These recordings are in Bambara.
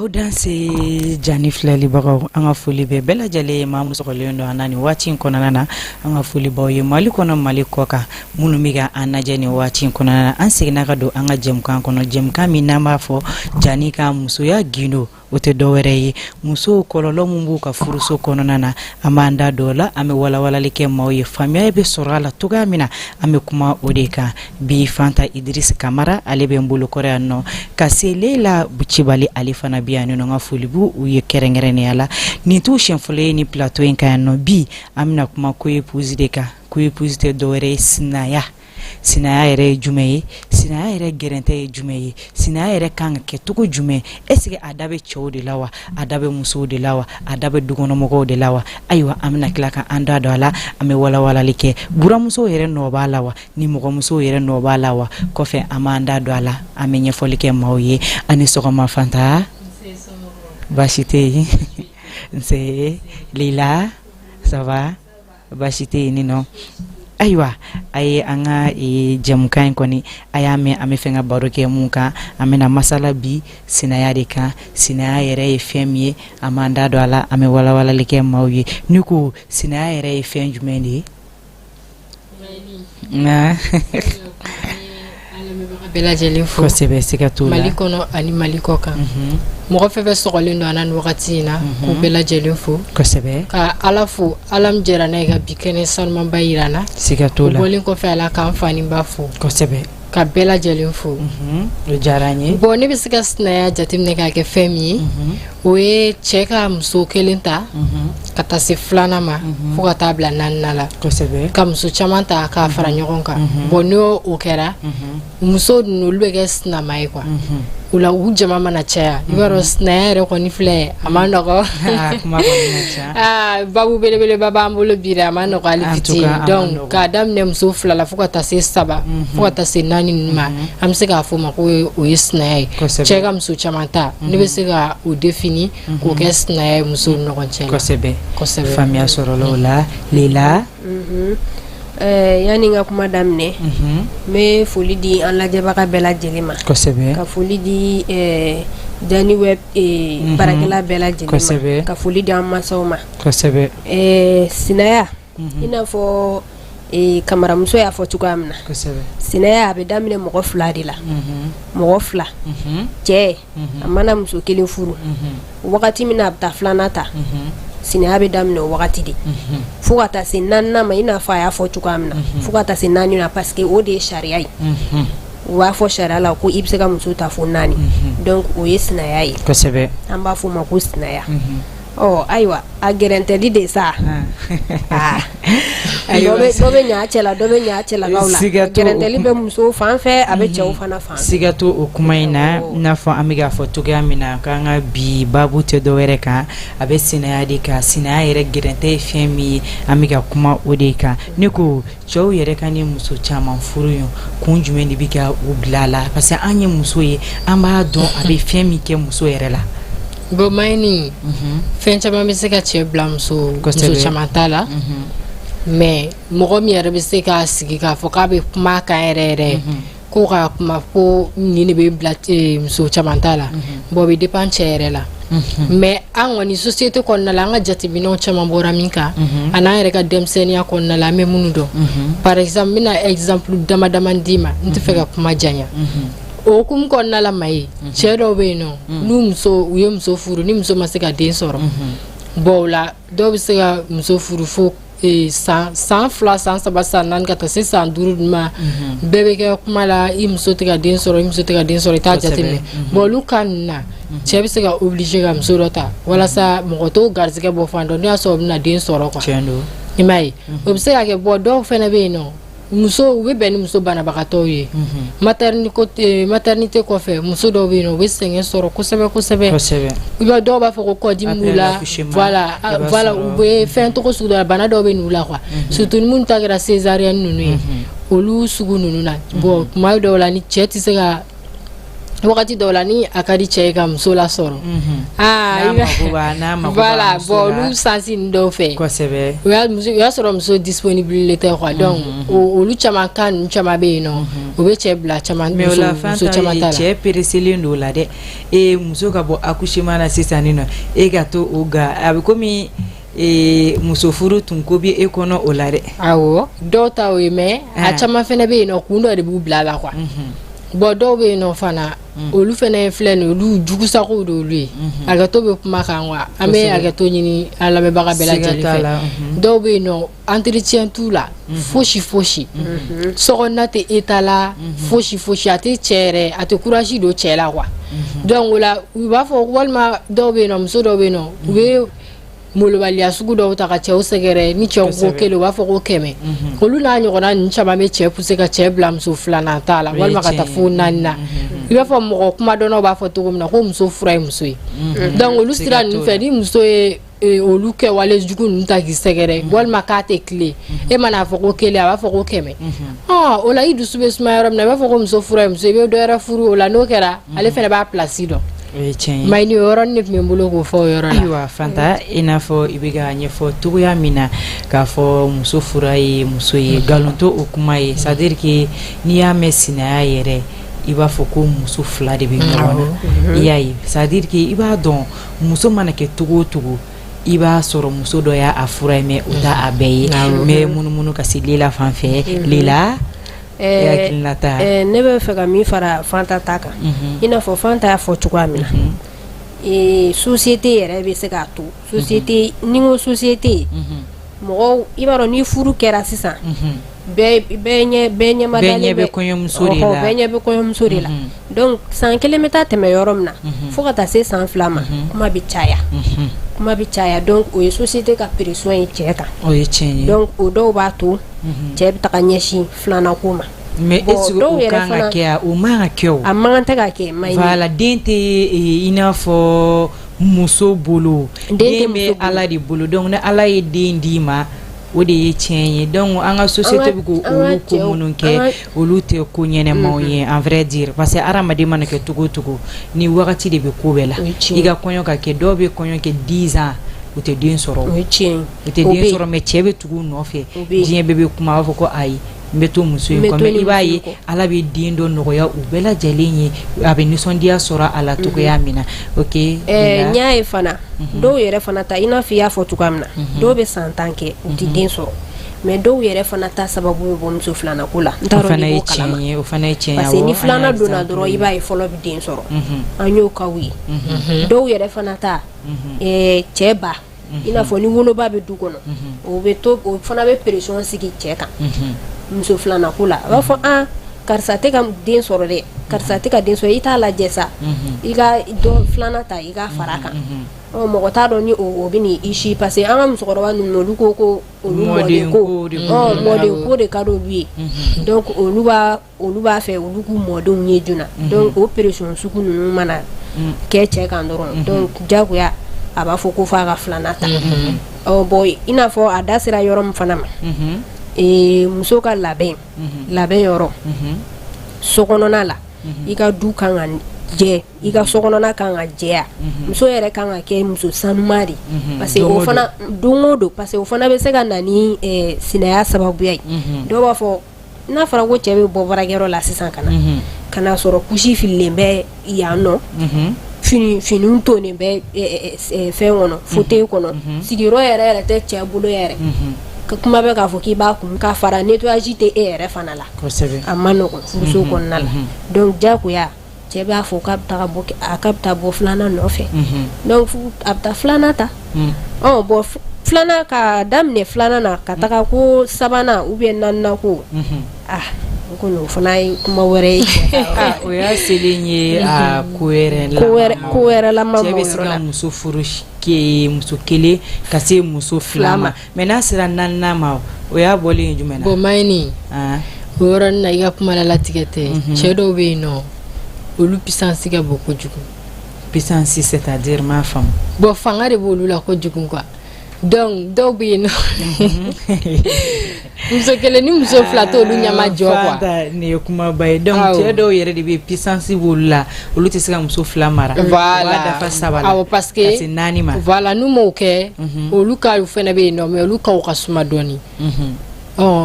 O danse Jani filɛlibagaw, an ka foli bɛ bɛɛ lajɛlen ye. Maa min sɔgɔlen don an na nin waati in kɔnɔna na, an ka foli b'aw ye Mali kɔnɔ, Mali kɔ kan, minnu bɛ ka an lajɛ nin waati in kɔnɔna na. An seginna ka don an ka jɛmukan kɔnɔ, jɛmukan min n'an b'a fɔ Jani ka musoya gindo. O tɛ dɔwɛrɛ ye, musow kɔlɔlɔ min b'u ka furuso kɔnɔna na, an b'an da don o la, an bɛ walawalali kɛ maaw ye, faamuya bɛ sɔrɔ a la cogoya min na. An bɛ kuma o de kan bi. Fanta Idris Kamara, ale bɛ n bolokɔrɔ yan nɔ, ka se Leila Cibali, ale fana bɛ yan nɔ. N ka foli b'u ye kɛrɛnkɛrɛnnenya la. Nin t'u siɲɛ fɔlɔ ye ni plateau in kan yan nɔ. Bi an bɛna kuma co-épouse de kan. Co-épouse tɛ dɔwɛrɛ ye, sinaya. Sinaya yɛrɛ ye jumɛn ye? Sinaya yɛrɛ gɛrɛntɛ ye jumɛn ye? Sinaya yɛrɛ kan ka kɛ cogo jumɛn? Est-ce que a da bɛ cɛw de la wa, a da bɛ musow de la wa, a da bɛ dukɔnɔmɔgɔw de la wa? Ayiwa, an bɛna tila ka an da don a la, an bɛ walawalali kɛ. Buramusow yɛrɛ nɔ b'a la wa, ni mɔgɔmusow yɛrɛ nɔ b'a la wa? Kɔfɛ an b'an da don a la, an bɛ ɲɛfɔli kɛ maaw ye. Ani sɔgɔma Fanta, baasi tɛ yen? Nse Leila, ça va? Baasi tɛ yen nɔ. Ayiwa, a ye an ka jɛmukan in kɔni, a y'a mɛn, an bɛ fɛ ka baro kɛ mun kan? An bɛna masala bi sinaya de kan. Sinaya yɛrɛ ye fɛn min ye, an b'an da don a la, an bɛ walawalali kɛ maaw ye. Ni ko sinaya yɛrɛ ye fɛn jumɛn de ye? Nka bɛɛ lajɛlen fo. Kosɛbɛ, siga t'o la. Mali kɔnɔ ani Mali kɔ kan, mɔgɔ fɛn fɛn sɔgɔlen don an na nin wagati in na, k'u bɛɛ lajɛlen fo. Ka Ala fo, Ala min jɛra n'a ye ka bi kɛnɛ sanumanba yira an na. Siga t'o O la. bɔlen kɔfɛ, Ala k'an fa ni ba fo. Ka bɛɛ lajɛlen fo. O diyara n ye. Bon, ne bɛ se ka sinaya jateminɛ k'a kɛ fɛn min ye, o ye cɛ ka muso kelen ta ka taa se filanan ma, fo ka taa bila naaninan la. Ka muso caman ta k'a fara ɲɔgɔn kan. Bon, n'o o kɛra, muso ninnu, olu bɛ kɛ sinama ye quoi. O la, u jama mana caya, i b'a dɔn sinaya yɛrɛ kɔni filɛ, a ma nɔgɔ. Ah, kuma kɔni ka ca. Aa, babu belebeleba b'an bolo bi dɛ, a ma nɔgɔ hali En tout fitinin. cas, a ma Donc nɔgɔ. K'a daminɛ muso fila la fo ka taa se saba, fo ka taa se naani ninnu ma, an bɛ se k'a fɔ o ma ko o ye sinaya ye. Cɛ ka muso caman ta, ne bɛ se ka o définir k'o kɛ sinaya ye musow ni ɲɔgɔn cɛ la. Kosɛbɛ. Faamuya sɔrɔla o la, Leila. Yanni n ka kuma daminɛ, n bɛ foli di an lajɛbaga bɛɛ lajɛlen ma. Ka foli di Jani Web baarakɛla bɛɛ lajɛlen ma. Ka foli di an mansaw ma. Sinaya, i n'a fɔ Kamaramuso y'a fɔ cogoya min na, sinaya a bɛ daminɛ mɔgɔ fila de la, mɔgɔ fila. Cɛ a mana muso kelen furu, wagati min na a bɛ taa filanan ta, sinaya bɛ daminɛ o wagati de fo ka taa se naaninan ma, i n'a fɔ a y'a fɔ cogoya min na, fo ka taa se naani na, parce que o de ye sariya ye. U b'a fɔ sariya la ko i bɛ se ka muso ta fo naani. Donc o ye sinaya ye. An b'a fɔ o ma ko sinaya. Ɔ ayiwa, a gɛrɛntɛli de sa, aa, dɔ bɛ ɲa cɛ la, dɔ bɛ ɲa cɛlakaw la. Siga t'o Gɛrɛntɛli bɛ musow fan fɛ, a bɛ cɛw fana fan fɛ. Siga t'o o kuma in na. I n'a fɔ an bɛ k'a fɔ cogoya min na k'an ka bi baabu tɛ dɔwɛrɛ kan, a bɛ sinaya de kan. Sinaya yɛrɛ gɛrɛntɛ ye fɛn min ye, an bɛ ka kuma o de kan. Ne ko cɛw yɛrɛ ka ni muso caman furu ye, kun jumɛn de bɛ ka u bila a la? Parce que an ye muso ye, an b'a dɔn a bɛ fɛn min kɛ muso yɛrɛ la. Bon Mayini, fɛn caman bɛ se ka cɛ bila muso caman ta la, mais mɔgɔ min yɛrɛ bɛ se k'a sigi k'a fɔ k'a bɛ kuma a kan yɛrɛ yɛrɛ, ko ka kuma ko nin de bɛ bila muso caman ta la, bon, o bɛ dépend cɛ yɛrɛ la. Mais an kɔni, société kɔnɔna la, an ka jateminɛw caman bɔra min kan, a n'an yɛrɛ ka denmisɛnninya kɔnɔna la, an bɛ minnu dɔn, par exemple, n bɛna exemple dama dama d'i ma, n tɛ fɛ ka kuma janya. O hukumu kɔnɔna la, ma ye cɛ dɔw bɛ yen nɔ, n'u muso, u ye muso furu, ni muso ma se ka den sɔrɔ, bon, o la dɔw bɛ se ka muso furu fo san 2, san 3, san 4, ka taa se san 5 ninnu ma. Bɛɛ bɛ kɛ kuma la: i muso tɛ ka den sɔrɔ, i muso tɛ ka den sɔrɔ. I t'a jateminɛ. Bon, olu cas ninnu na, cɛ bɛ se ka obligé ka muso dɔ ta walasa mɔgɔ t'o garisɛgɛ bɔ fan dɔn, n'o y'a sɔrɔ o bɛna den sɔrɔ quoi. Tiɲɛ don. I m'a ye, o bɛ se ka kɛ. Bon, dɔw fana bɛ yen nɔ, muso, u bɛ bɛn ni muso banabagatɔw ye maternité kɔfɛ. Muso dɔw bɛ yen nɔ, u bɛ sɛgɛn sɔrɔ kosɛbɛ kosɛbɛ. I b'a, dɔw b'a fɔ ko kɔdimi b'u la, voilà, u bɛ fɛn tɔgɔ sugu dɔ la, bana dɔw bɛ n'u la quoi, surtout ni minnu ta kɛra césarienne ninnu ye, olu sugu ninnu na. Bon, kuma dɔw la, ni cɛ tɛ se ka, wagati dɔw la, ni a ka di cɛ ye ka muso lasɔrɔ, aa, voilà, bon, olu sansi ninnu dɔw fɛ, o y'a sɔrɔ muso disponible tɛ quoi. Donc olu caman, cas ninnu caman bɛ yen nɔ. O bɛ cɛ bila caman, mais o la, muso caman ta la. Cɛ pereselen don o la dɛ. E muso ka bɔ accouchement na sisan nin nɔ, e ka to o ga, a bɛ komi muso furu tun ko bɛ e kɔnɔ o la dɛ. Awɔ, dɔw ta o ye, mais a caman fana bɛ yen nɔ, kun dɔ de b'u bila a la quoi. Bon, dɔw bɛ yen nɔ fana, olu fana filɛ nin ye, olu jugusagow de olu ye. Hakɛto bɛ kuma kan quoi, an bɛ hakɛto ɲini an lamɛnbaga bɛɛ lajɛlen fɛ. Dɔw bɛ yen nɔ, entretien t'u la fosi fosi, sokɔnɔna tɛ état la fosi fosi, a tɛ cɛ yɛrɛ, a tɛ courage don cɛ la quoi. Donc o la, u b'a fɔ, walima dɔw bɛ yen nɔ, muso dɔw bɛ yen nɔ, u bɛ molobaliya sugu dɔw ta ka cɛw sɛgɛrɛ. Ni cɛw ko 1, u b'a fɔ ko 100. Olu n'a ɲɔgɔnna ninnu caman bɛ cɛ pousser ka cɛ bila muso filanan ta la, walima ka taa fo naani na. I b'a fɔ mɔgɔ kumadɔnnaw b'a fɔ cogo min na ko muso fura ye muso ye. Donc olu sira ninnu fɛ, ni muso ye olu kɛwale jugu ninnu ta k'i sɛgɛrɛ, walima k'a tɛ tile, e man'a fɔ ko 1, a b'a fɔ ko 100. O la, i dusu bɛ suma yɔrɔ min na, i b'a fɔ ko muso fura ye muso ye, i bɛ dɔ wɛrɛ furu. O la, n'o kɛra, ale fana b'a place dɔn. O ye tiɲɛ ye. Mayini, o yɔrɔnin de tun bɛ n bolo k'o fɔ o yɔrɔ la. Ayiwa Fanta, i n'a fɔ i bɛ ka ɲɛfɔ cogoya min na k'a fɔ muso fura ye muso ye, nkalon t'o o kuma ye. C'est à dire que n'i y'a mɛn sinaya yɛrɛ, i b'a fɔ ko muso fila de bɛ ɲɔgɔn na, i y'a ye. C'est à dire que i b'a dɔn, muso mana kɛ cogo o cogo, i b'a sɔrɔ muso dɔ y'a fura ye, mais o t'a a bɛɛ ye. N bɛ munumunu ka se Lela fan fɛ. Lela, e hakilinata? Ne bɛ fɛ ka min fara Fanta ta kan, i n'a fɔ Fanta y'a fɔ cogoya min na, société yɛrɛ bɛ se k'a to. Société, ni n ko société, mɔgɔw, i b'a dɔn, ni furu kɛra sisan, bɛɛ ɲɛ bɛɛ ɲɛ bɛ kɔɲɔmuso de la. Bɛɛ ɲɛ bɛ kɔɲɔmuso de la. Donc san 1 bɛ taa tɛmɛ yɔrɔ min na, fo ka taa se san 2 ma, kuma bɛ caya, kuma bɛ caya. Donc o ye société ka pression ye cɛ kan. O ye tiɲɛ ye. Donc o dɔw b'a to cɛ bɛ taga ɲɛsin filanan ko ma. Mais est-ce que o kan ka kɛ? O man ka kɛ o. A man kan tɛ ka kɛ. Voilà, den tɛ i n'a fɔ muso bolo, den bɛ Ala de bolo. Donc ni Ala ye den d'i ma, o de ye tiɲɛ ye. Donc an ka société bɛ k'olu ko minnu kɛ, olu tɛ ko ɲɛnɛmaw ye, en vrai dire, parce que hadamaden mana kɛ cogo o cogo, ni wagati de bɛ ko bɛɛ la. I ka kɔɲɔ ka kɛ, dɔw bɛ kɔɲɔ kɛ 10 ans, u tɛ den sɔrɔ, o ye tiɲɛ. U tɛ den sɔrɔ, mais cɛ bɛ tugu u nɔfɛ, diɲɛ bɛɛ bɛ kuma, a b'a fɔ ko ayi, n bɛ to muso in kɔ. Mais i b'a ye, Ala bɛ den dɔ nɔgɔya u bɛɛ lajɛlen ye, a bɛ nisɔndiya sɔrɔ a la cogoya min na. Ok. N y'a ye fana, dɔw yɛrɛ fana ta, i n'a fɔ i y'a fɔ cogoya min na, dɔw bɛ san 10 kɛ, u tɛ den sɔrɔ, mais dɔw yɛrɛ fana ta sababu bɛ bɔ muso filanan ko la. N t'a dɔn n'i b'o kalama. O fana ye tiɲɛ ye. Parce que ni filanan donna dɔrɔn, i b'a ye fɔlɔ bɛ den sɔrɔ. An y'o cas ye. Dɔw yɛrɛ fana ta, cɛ ba, i n'a fɔ ni woloba bɛ du kɔnɔ, o bɛ to, o fana bɛ pression sigi cɛ kan muso filanan ko la. A b'a fɔ: "Ah, karisa tɛ ka den sɔrɔ dɛ, karisa tɛ ka den sɔrɔ, i t'a lajɛ sa, i ka dɔ filanan ta, i ka fara a kan." Ɔ, mɔgɔ t'a dɔn ni o bɛ n'i si, parce que an ka musokɔrɔba ninnu, olu ko ko olu mɔden ko, mɔden ko de ka d'olu ye. Donc olu b'a fɛ olu k'u mɔdenw ye joona. Donc o pression sugu ninnu mana kɛ cɛ kan dɔrɔn, donc jagoya a b'a fɔ ko f'a ka filanan ta. Ɔ bon, i n'a fɔ a da sera yɔrɔ min fana ma, muso ka labɛn, labɛn yɔrɔ sokɔnɔna la, i ka du kan ka jɛ, i ka sokɔnɔna kan ka jɛya, muso yɛrɛ kan ka kɛ muso sanuma de, parce que o fana don o don, parce que o fana bɛ se ka na ni sinaya sababuya ye. Dɔw b'a fɔ, n'a fɔra ko cɛ bɛ bɔ baarakɛyɔrɔ la sisan, ka na sɔrɔ couche fililen bɛ yan nɔ, fini tonnen bɛ fɛn kɔnɔ, fauteuil kɔnɔ, sigiyɔrɔ yɛrɛ yɛrɛ tɛ cɛ bolo yɛrɛ, kuma bɛ k'a fɔ k'i b'a kun k'a fara nettoyage tɛ e yɛrɛ fana la, a ma nɔgɔn furuso kɔnɔna la. Donc jagoya cɛ b'a fɔ k'a bɛ taga bɔ, a k'a bɛ taa bɔ filanan nɔfɛ. Donc a bɛ taa filanan ta. Ɔ bon, filanan ka daminɛ filanan na ka taga ko sabanan ou bien naaninan ko, ah, o kɔni, o fana ye kuma wɛrɛ ye. O y'a selen ye a ko wɛrɛ la. Ko wɛrɛ la. Cɛ bɛ se ka muso furu, muso 1 ka se muso 2 ma, mais n'a sera naaninan ma, o y'a bɔlen ye jumɛn na? Bon Mayini, o yɔrɔnin na, i ka kuma latigɛ tɛ. Cɛ dɔw bɛ yen nɔ, olu puissance ka bon kojugu. Puissance, c'est-à-dire? M'a faamu. Bon, fanga de b'olu la kojugu quoi. Donc dɔw bɛ yen nɔ, muso 1 ni muso 2 t'olu ɲɛma jɔ quoi. Nin ye kumaba ye. Donc cɛ dɔw yɛrɛ de bɛ yen, puissance b'olu la, olu tɛ se ka muso 2 mara. Voilà. U b'a dafa 3 la. Awɔ, parce que ka se 4 ma. Voilà, n'u m'o kɛ, olu ka fɛnɛ bɛ yen nɔ, mais olu kaw ka suma dɔɔni.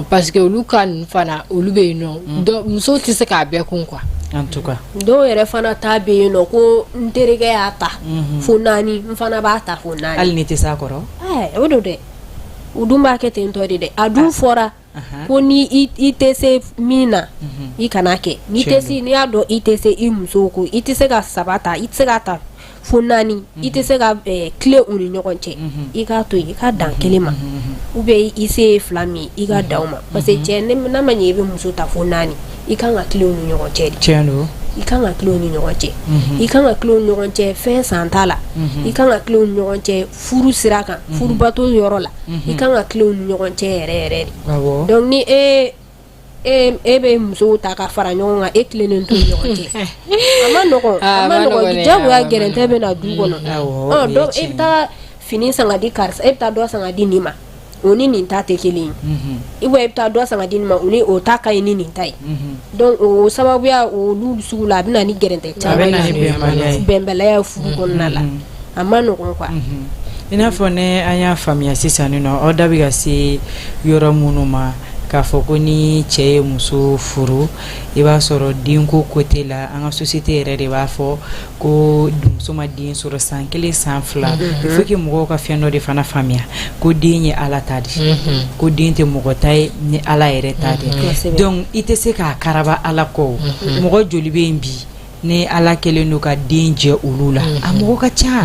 Parce que olu ka ninnu fana, olu bɛ yen nɔ, musow tɛ se k'a bɛɛ kun quoi. En tout cas. Dɔw yɛrɛ fana ta bɛ yen nɔ ko n terikɛ y'a ta fo 4, n fana b'a ta fo 4. Hali ni tɛ s'a kɔrɔ. O don dɛ, u dun b'a kɛ ten tɔ de dɛ. A dun fɔra ko ni i tɛ se min na, i kana kɛ. N'i tɛ se, n'i y'a dɔn i tɛ se i musow ko, i tɛ se ka 3 ta, i tɛ se ka ta fo 4, i tɛ se ka tilen u ni ɲɔgɔn cɛ, i k'a to yen, i ka dan kelen ma, ou bien i se ye 2 min i ka dan o ma. Parce que cɛ, n'a ma ɲɛ i bɛ muso ta fo 4, i kan ka tilen u ni ɲɔgɔn cɛ de. Tiɲɛ don. I kan ka tilen u ni ɲɔgɔn cɛ, i kan ka tilen u ni ɲɔgɔn cɛ fɛn san ta la, i kan ka tilen u ni ɲɔgɔn cɛ furu sira kan, furubato yɔrɔ la, i kan ka tilen u ni ɲɔgɔn cɛ yɛrɛ yɛrɛ de. Donc ni e e bɛ musow ta ka fara ɲɔgɔn kan, e tilennen t'u ni ɲɔgɔn cɛ, a ma nɔgɔn, a ma nɔgɔn. Jagoya gɛrɛntɛ bɛ na du kɔnɔ. Donc e bɛ taa fini san ka di karisa, e bɛ taa dɔ san ka di nin ma, o ni nin ta tɛ kelen ye. Ou bien e bɛ taa dɔ san ka di nin ma, o ni o ta ka ɲi ni nin ta ye. Donc o sababuya olu sugu la, a bɛ na ni gɛrɛntɛ caman ye, bɛnbaliya furu kɔnɔna la, a ma nɔgɔn quoi. I n'a fɔ ne an y'a faamuya sisan nɔ, aw da bɛ ka se yɔrɔ minnu ma k'a fɔ ko ni cɛ ye muso furu, i b'a sɔrɔ denko côté la, an ka société yɛrɛ de b'a fɔ ko muso ma den sɔrɔ san 1, san 2. Il faut que mɔgɔw ka fɛn dɔ de fana faamuya ko den ye Ala ta de, ko den tɛ mɔgɔ ta ye ni Ala yɛrɛ ta de. Donc i tɛ se k'a karaba Ala kɔ. Mɔgɔ joli bɛ yen bi ni Ala kɛlen don ka den jɛ olu la? A mɔgɔ ka ca.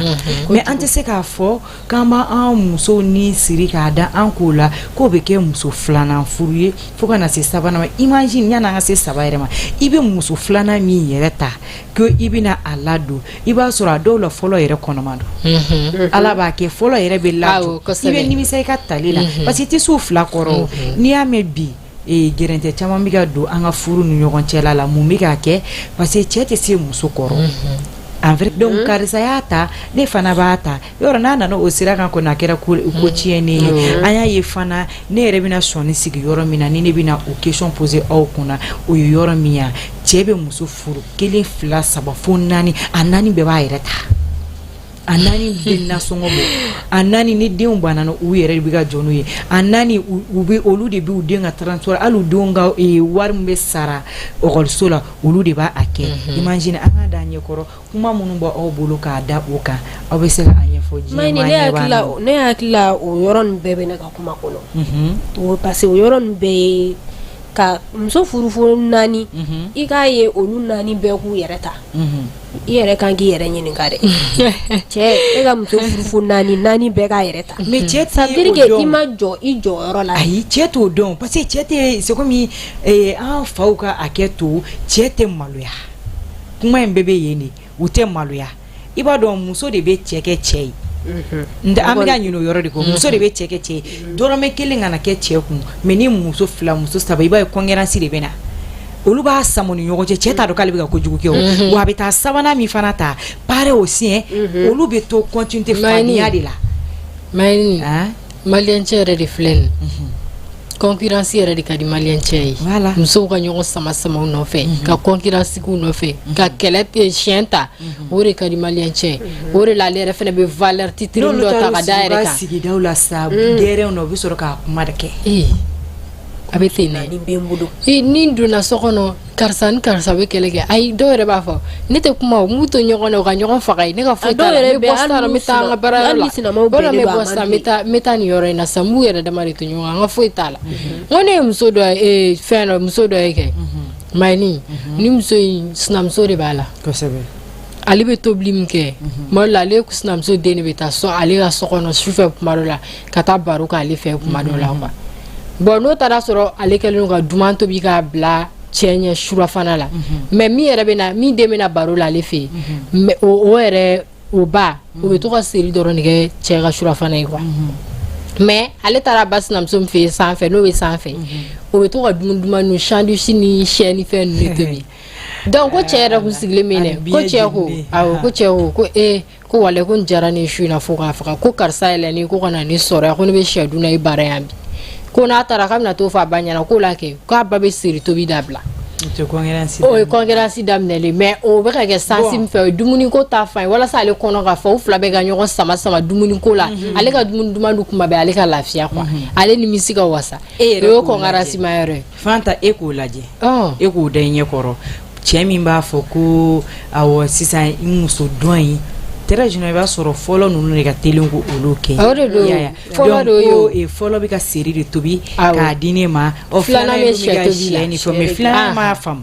Mais an tɛ se k'a fɔ k'an b'an musow ni siri k'a da an k'o la k'o bɛ kɛ muso filanan furu ye fo ka na se sabanan ma. Imagine, yanni an ka se 3 yɛrɛ ma, i bɛ muso filanan min yɛrɛ ta ko i bɛna a ladon, i b'a sɔrɔ a dɔw la fɔlɔ yɛrɛ kɔnɔma don. Ala b'a kɛ fɔlɔ yɛrɛ bɛ ladon, i bɛ nimisa i ka tali la parce que i tɛ s'o 2 kɔrɔ. N'i y'a mɛn bi gɛrɛntɛ caman bɛ ka don an ka furu ni ɲɔgɔn cɛla la, mun bɛ k'a kɛ? Parce que cɛ tɛ se muso kɔrɔ en vrai. Donc karisa y'a ta, ne fana b'a ta. Yɔrɔ n'a nana o sira kan kɔni, a kɛra ko tiɲɛnen ye. An y'a ye fana, ne yɛrɛ bɛna sɔnni sigi yɔrɔ min na, ni ne bɛna o question poser aw kunna, o ye yɔrɔ min ye cɛ bɛ muso furu 1, 2, 3 fo 4, a 4 bɛɛ b'a yɛrɛ ta, a 4 bɛ nasɔngɔ bɔ, a 4 ni denw banna u yɛrɛ de bɛ ka jɔ n'u ye, a 4 u bɛ olu de b'u den ka transport, hali u denw ka wari min bɛ sara ekɔliso la, olu de b'a kɛ. Imagine, an ka da ɲɛkɔrɔ kuma minnu b'aw bolo k'a da o kan, aw bɛ se k'a ɲɛfɔ diɲɛ maa ɲɛ b'a la. Ne hakili la, o yɔrɔ ninnu bɛɛ bɛ ne ka kuma kɔnɔ, parce que o yɔrɔ ninnu bɛɛ ye ka muso furu fo 4, i k'a ye olu 4 bɛɛ k'u yɛrɛ ta. I yɛrɛ kan k'i yɛrɛ ɲininka dɛ. Cɛ, e ka muso furu fo 4, 4 bɛɛ k'a yɛrɛ ta. Mais cɛ ça veut dire que i ma jɔ i jɔyɔrɔ la. Ayi, cɛ t'o dɔn parce que cɛ tɛ, c'est comme an faw ka hakɛ to, cɛ tɛ maloya. Kuma in bɛɛ bɛ yen de, u tɛ maloya. I b'a dɔn, muso de bɛ cɛ kɛ cɛ ye. N an bɛ ka ɲinɛ o yɔrɔ de kɔ. Muso de bɛ cɛ kɛ cɛ ye, dɔrɔmɛ 1 kana kɛ cɛ kun. Mais ni muso 2, muso 3, i b'a ye concurrence de bɛ na, olu b'a sama ni ɲɔgɔn cɛ. Cɛ t'a dɔn k'ale bɛ ka kojugu kɛ o wa, a bɛ taa sabanan min fana ta, pareil au sien, olu bɛ to continuité fadenya de la. Mayini, malien cɛ yɛrɛ de filɛ nin, concurrence yɛrɛ de ka di malien cɛ ye. Musow ka ɲɔgɔn sama sama u nɔfɛ, ka concurrence k'u nɔfɛ, ka kɛlɛ siɲɛ ta, o de ka di malien cɛ ye. O de la ale yɛrɛ fana bɛ valeur titre dɔ ta ka da yɛrɛ kan. Sigidaw la sa, gɛrɛnw na, u bɛ sɔrɔ k'a kuma de kɛ. A bɛ ten dɛ. Ni donna so kɔnɔ, karisa ni karisa bɛ kɛlɛ kɛ. Ayi, dɔw yɛrɛ b'a fɔ ne tɛ kuma, o m'u to ɲɔgɔn na, u ka ɲɔgɔn faga ye, ne ka foyi t'a la. N bɛ bɔ sisan, n bɛ taa n ka baarayɔrɔ la, walima n bɛ bɔ sisan, n bɛ taa nin yɔrɔ in na sisan, n b'u yɛrɛ dama de to ɲɔgɔn kan, n ka foyi t'a la. N ko ne ye muso dɔ ye, fɛn dɔ, muso dɔ ye kɛ Mayini, ni muso in sinamuso de b'a la. Ale bɛ tobili min kɛ tuma dɔ la, ale sinamuso den de bɛ taa so ale ka so kɔnɔ sufɛ tuma dɔ la, ka taa baro k'ale fɛ tuma dɔ la quoi. Bon, n'o taara sɔrɔ ale kɛlen don ka duman tobi k'a bila cɛ ɲɛ surafana la, mais min yɛrɛ bɛ na, min den bɛ na baro la ale fɛ yen, mais o yɛrɛ, o ba, o bɛ to ka seri dɔrɔn de kɛ cɛ ka surafana ye quoi. Mais ale taara ba sinamuso min fɛ yen sanfɛ, n'o bɛ sanfɛ, o bɛ to ka dumuni duman ninnu, sandwich ni sɛ ni fɛn ninnu de tobi. Donc ko cɛ yɛrɛ kun sigilen bɛ yen dɛ, ko cɛ ko awɔ, ko cɛ ko ko ee, ko walayi, ko nin diyara ne ye su in na fo k'a faga, ko karisa yɛlɛnnen ko ka na ne sɔrɔ yan, ko ne bɛ sɛ dun na i bara yan bi, ko n'a taara k'a bɛna t'o fɔ a ba ɲɛna k'o la kɛ k'a ba bɛ seri tobi dabila. O ye concurrence daminɛlen, mais o bɛ ka kɛ sens min fɛ, o ye dumuniko ta fan ye, walasa ale kɔnɔ ka fa, u fila bɛ ka ɲɔgɔn sama sama dumuniko la, ale ka dumuni duman dun kuma bɛɛ, ale ka lafiya quoi, ale nimisi ka wasa. E o ye concurrence ma yɔrɔ ye. Fanta, e k'o lajɛ, e k'o da i ɲɛ kɔrɔ, cɛ min b'a fɔ ko awɔ, sisan i muso dɔ in très général, i b'a sɔrɔ fɔlɔ ninnu de ka teli ko olu kɛ. O de don. Fɔlɔ don, fɔlɔ bɛ ka seri de tobi k'a di ne ma, ɔ filanan bɛ sɛ tobi la ni fɛn, mais filanan m'a faamu.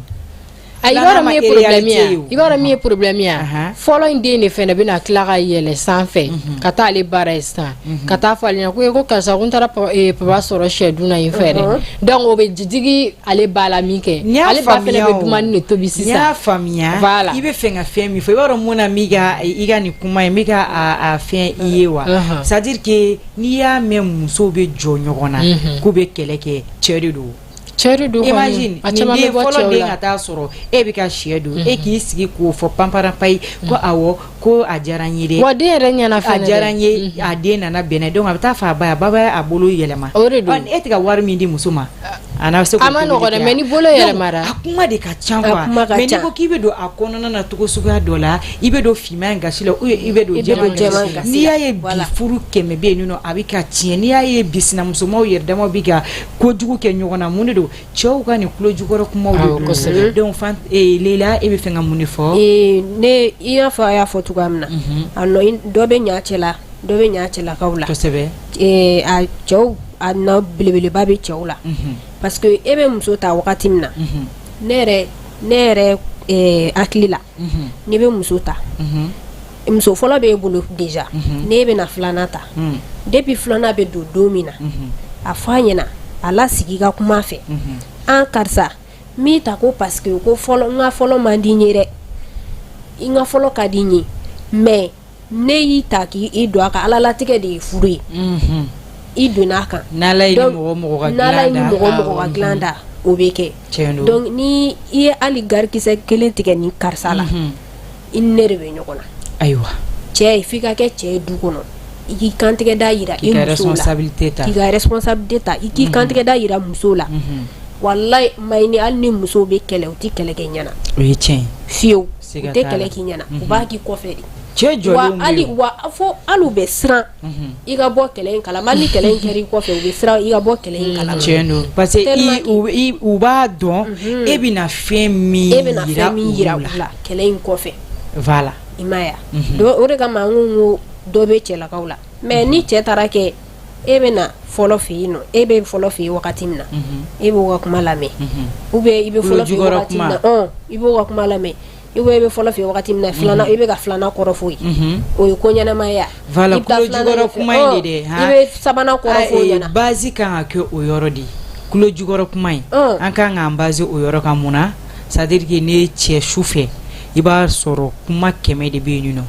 I b'a dɔn min ye problème ye, i b'a dɔn min ye problème ye, fɔlɔ in den de fɛnɛ bɛna tila ka yɛlɛ sanfɛ ka taa ale baara ye sisan, ka taa fɔ ale ɲɛna ko karisa, ko n taara papa sɔrɔ sɛ dun na yen fɛ dɛ. Donc o bɛ digi ale ba la min kɛ, ale ba fɛnɛ bɛ dumuni de tobi sisan. N y'a faamuya. Voilà. I bɛ fɛ ka fɛn min fɔ, i b'a dɔn mun na n ka i ka nin kuma in, n bɛ ka a fɛn i ye wa, c'est à dire que n'i y'a mɛn musow bɛ jɔ ɲɔgɔn na k'u bɛ kɛlɛ kɛ, cɛ de don. Cɛ de don. Imagine, nin den fɔlɔ den ka taa sɔrɔ e bɛ ka sɛ dun, e k'i sigi k'o fɔ panparanpayi ko awɔ, ko a diyara n ye dɛ. Wa den yɛrɛ ɲɛna fɛnɛ. A diyara n ye, a den nana bɛnɛ, donc a bɛ taa fɔ a ba ye, a ba b'a bolo yɛlɛma. O de don. E tɛ ka wari min di muso ma, a n'a bɛ se k'o A ma nɔgɔn dɛ, mais ni bolo yɛlɛmara. A kuma de ka ca quoi, mais n'i ko k'i bɛ don a kɔnɔna na cogo suguya dɔ la, i bɛ don finman in gasi la ou i bɛ don jɛman gasi la. N'i y'a ye bi furu 100 bɛ yen nɔ, a bɛ ka tiɲɛ. N'i y'a ye bi sinamusomaw yɛrɛ damaw bɛ ka kojugu kɛ ɲɔgɔn na, mun de don? Cɛw ka nin tulo jukɔrɔ kumaw de don. Donc fan Leila, e bɛ fɛ ka mun de fɔ? Ne i y'a fɔ, a y'a fɔ cogoya min na, a nɔ dɔ bɛ ɲa cɛ la, dɔ bɛ ɲa cɛlakaw la. Kosɛbɛ. A cɛw, a nɔ belebeleba bɛ cɛw la, parce que e bɛ muso ta wagati min na, ne yɛrɛ hakili la, n'i bɛ muso ta, muso fɔlɔ b'e bolo déjà, n'e bɛna filanan ta, depuis filanan bɛ don don min na, a fɔ a ɲɛna, a lasigi ka kuma fɛ: an karisa, n b'i ta ko parce que ko fɔlɔ, n ka fɔlɔ man di n ye dɛ, n ka fɔlɔ ka di n ye, mais ne y'i ta k'i don a kan, Ala latigɛ de ye furu ye, i donna a kan. N'Ala ye mɔgɔ mɔgɔ ka n'Ala ye mɔgɔ mɔgɔ ka dilan da, o bɛ kɛ. Donc ni i ye hali garikisɛ kelen tigɛ ni karisa la, i ni ne de bɛ ɲɔgɔn na. Ayiwa. Cɛ, f'i ka kɛ cɛ ye du kɔnɔ, i k'i kantigɛ da yira i muso la, k'i ka responsabilité ta, i k'i kantigɛ da yira muso la. Walayi Mayini, hali ni musow bɛ kɛlɛ, u tɛ kɛlɛ kɛ ɲɛna. O ye tiɲɛ ye. Fiyewu, u tɛ kɛlɛ k'i ɲɛna, u b'a k'i kɔfɛ de. Cɛ jɔlenw. Wa hali wa fo hali u bɛ siran i ka bɔ kɛlɛ in kalama, hali ni kɛlɛ in kɛra i kɔfɛ, u bɛ siran i ka bɔ kɛlɛ in kalama. Tiɲɛ don, parce que u b'a dɔn e bɛna fɛn min e bɛna fɛn min yira u la kɛlɛ in kɔfɛ. Voilà. I m'a ye wa? O de kama n ko dɔ bɛ cɛlakaw la, mais ni cɛ taara kɛ e bɛ na fɔlɔ fɛ yen nɔ, e bɛ fɔlɔ fɛ yen wagati min na, e b'o ka kuma lamɛn, ou bien i bɛ fɔlɔ fɛ yen wagati min na, i b'o ka kuma lamɛn, ou bien i bɛ fɔlɔ fɛ yen wagati min na, filanan, i bɛ ka filanan kɔrɔfɔ yen, o ye ko ɲɛnama ye. Voilà, tulo jukɔrɔ kuma in de dɛ. I bɛ sabanan kɔrɔfɔ o ɲɛna. Base kan ka kɛ o yɔrɔ de ye, tulo jukɔrɔ kuma in, an kan k'an baser o yɔrɔ kan. Mun na? C'est à dire que ne cɛ su fɛ, i b'a sɔrɔ kuma 100 de bɛ yen nɔ,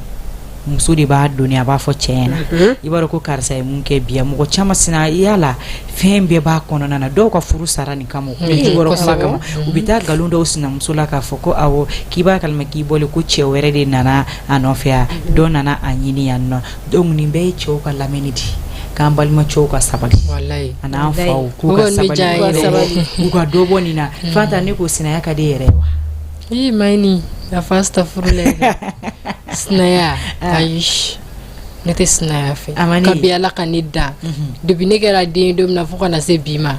muso de b'a dɔn, a b'a fɔ cɛ ɲɛna: i b'a dɔn ko karisa ye mun kɛ bi. Mɔgɔ caman sina yala fɛn bɛɛ b'a kɔnɔna na. Dɔw ka furu sara nin kama, jukɔrɔ kuma kama. U bɛ taa nkalon dɔw sinamuso la k'a fɔ ko awɔ, k'i b'a kalama k'i bɔlen ko cɛ wɛrɛ de nana a nɔfɛ yan, dɔ nana a ɲini yan nɔ. Donc nin bɛɛ ye cɛw ka lamɛnni de ye. K'an balima cɛw ka sabali, a n'an faw k'u ka sabali, u ka dɔ bɔ nin na. Fanta, ne ko sinaya ka di e yɛrɛ ye wa? Ii Mayini, a fa astafurulayi, sinaya, ayi, ne tɛ sinaya fɛ. Kabi Ala ka ne da, depuis ne kɛra den ye don min na fo ka na se bi ma,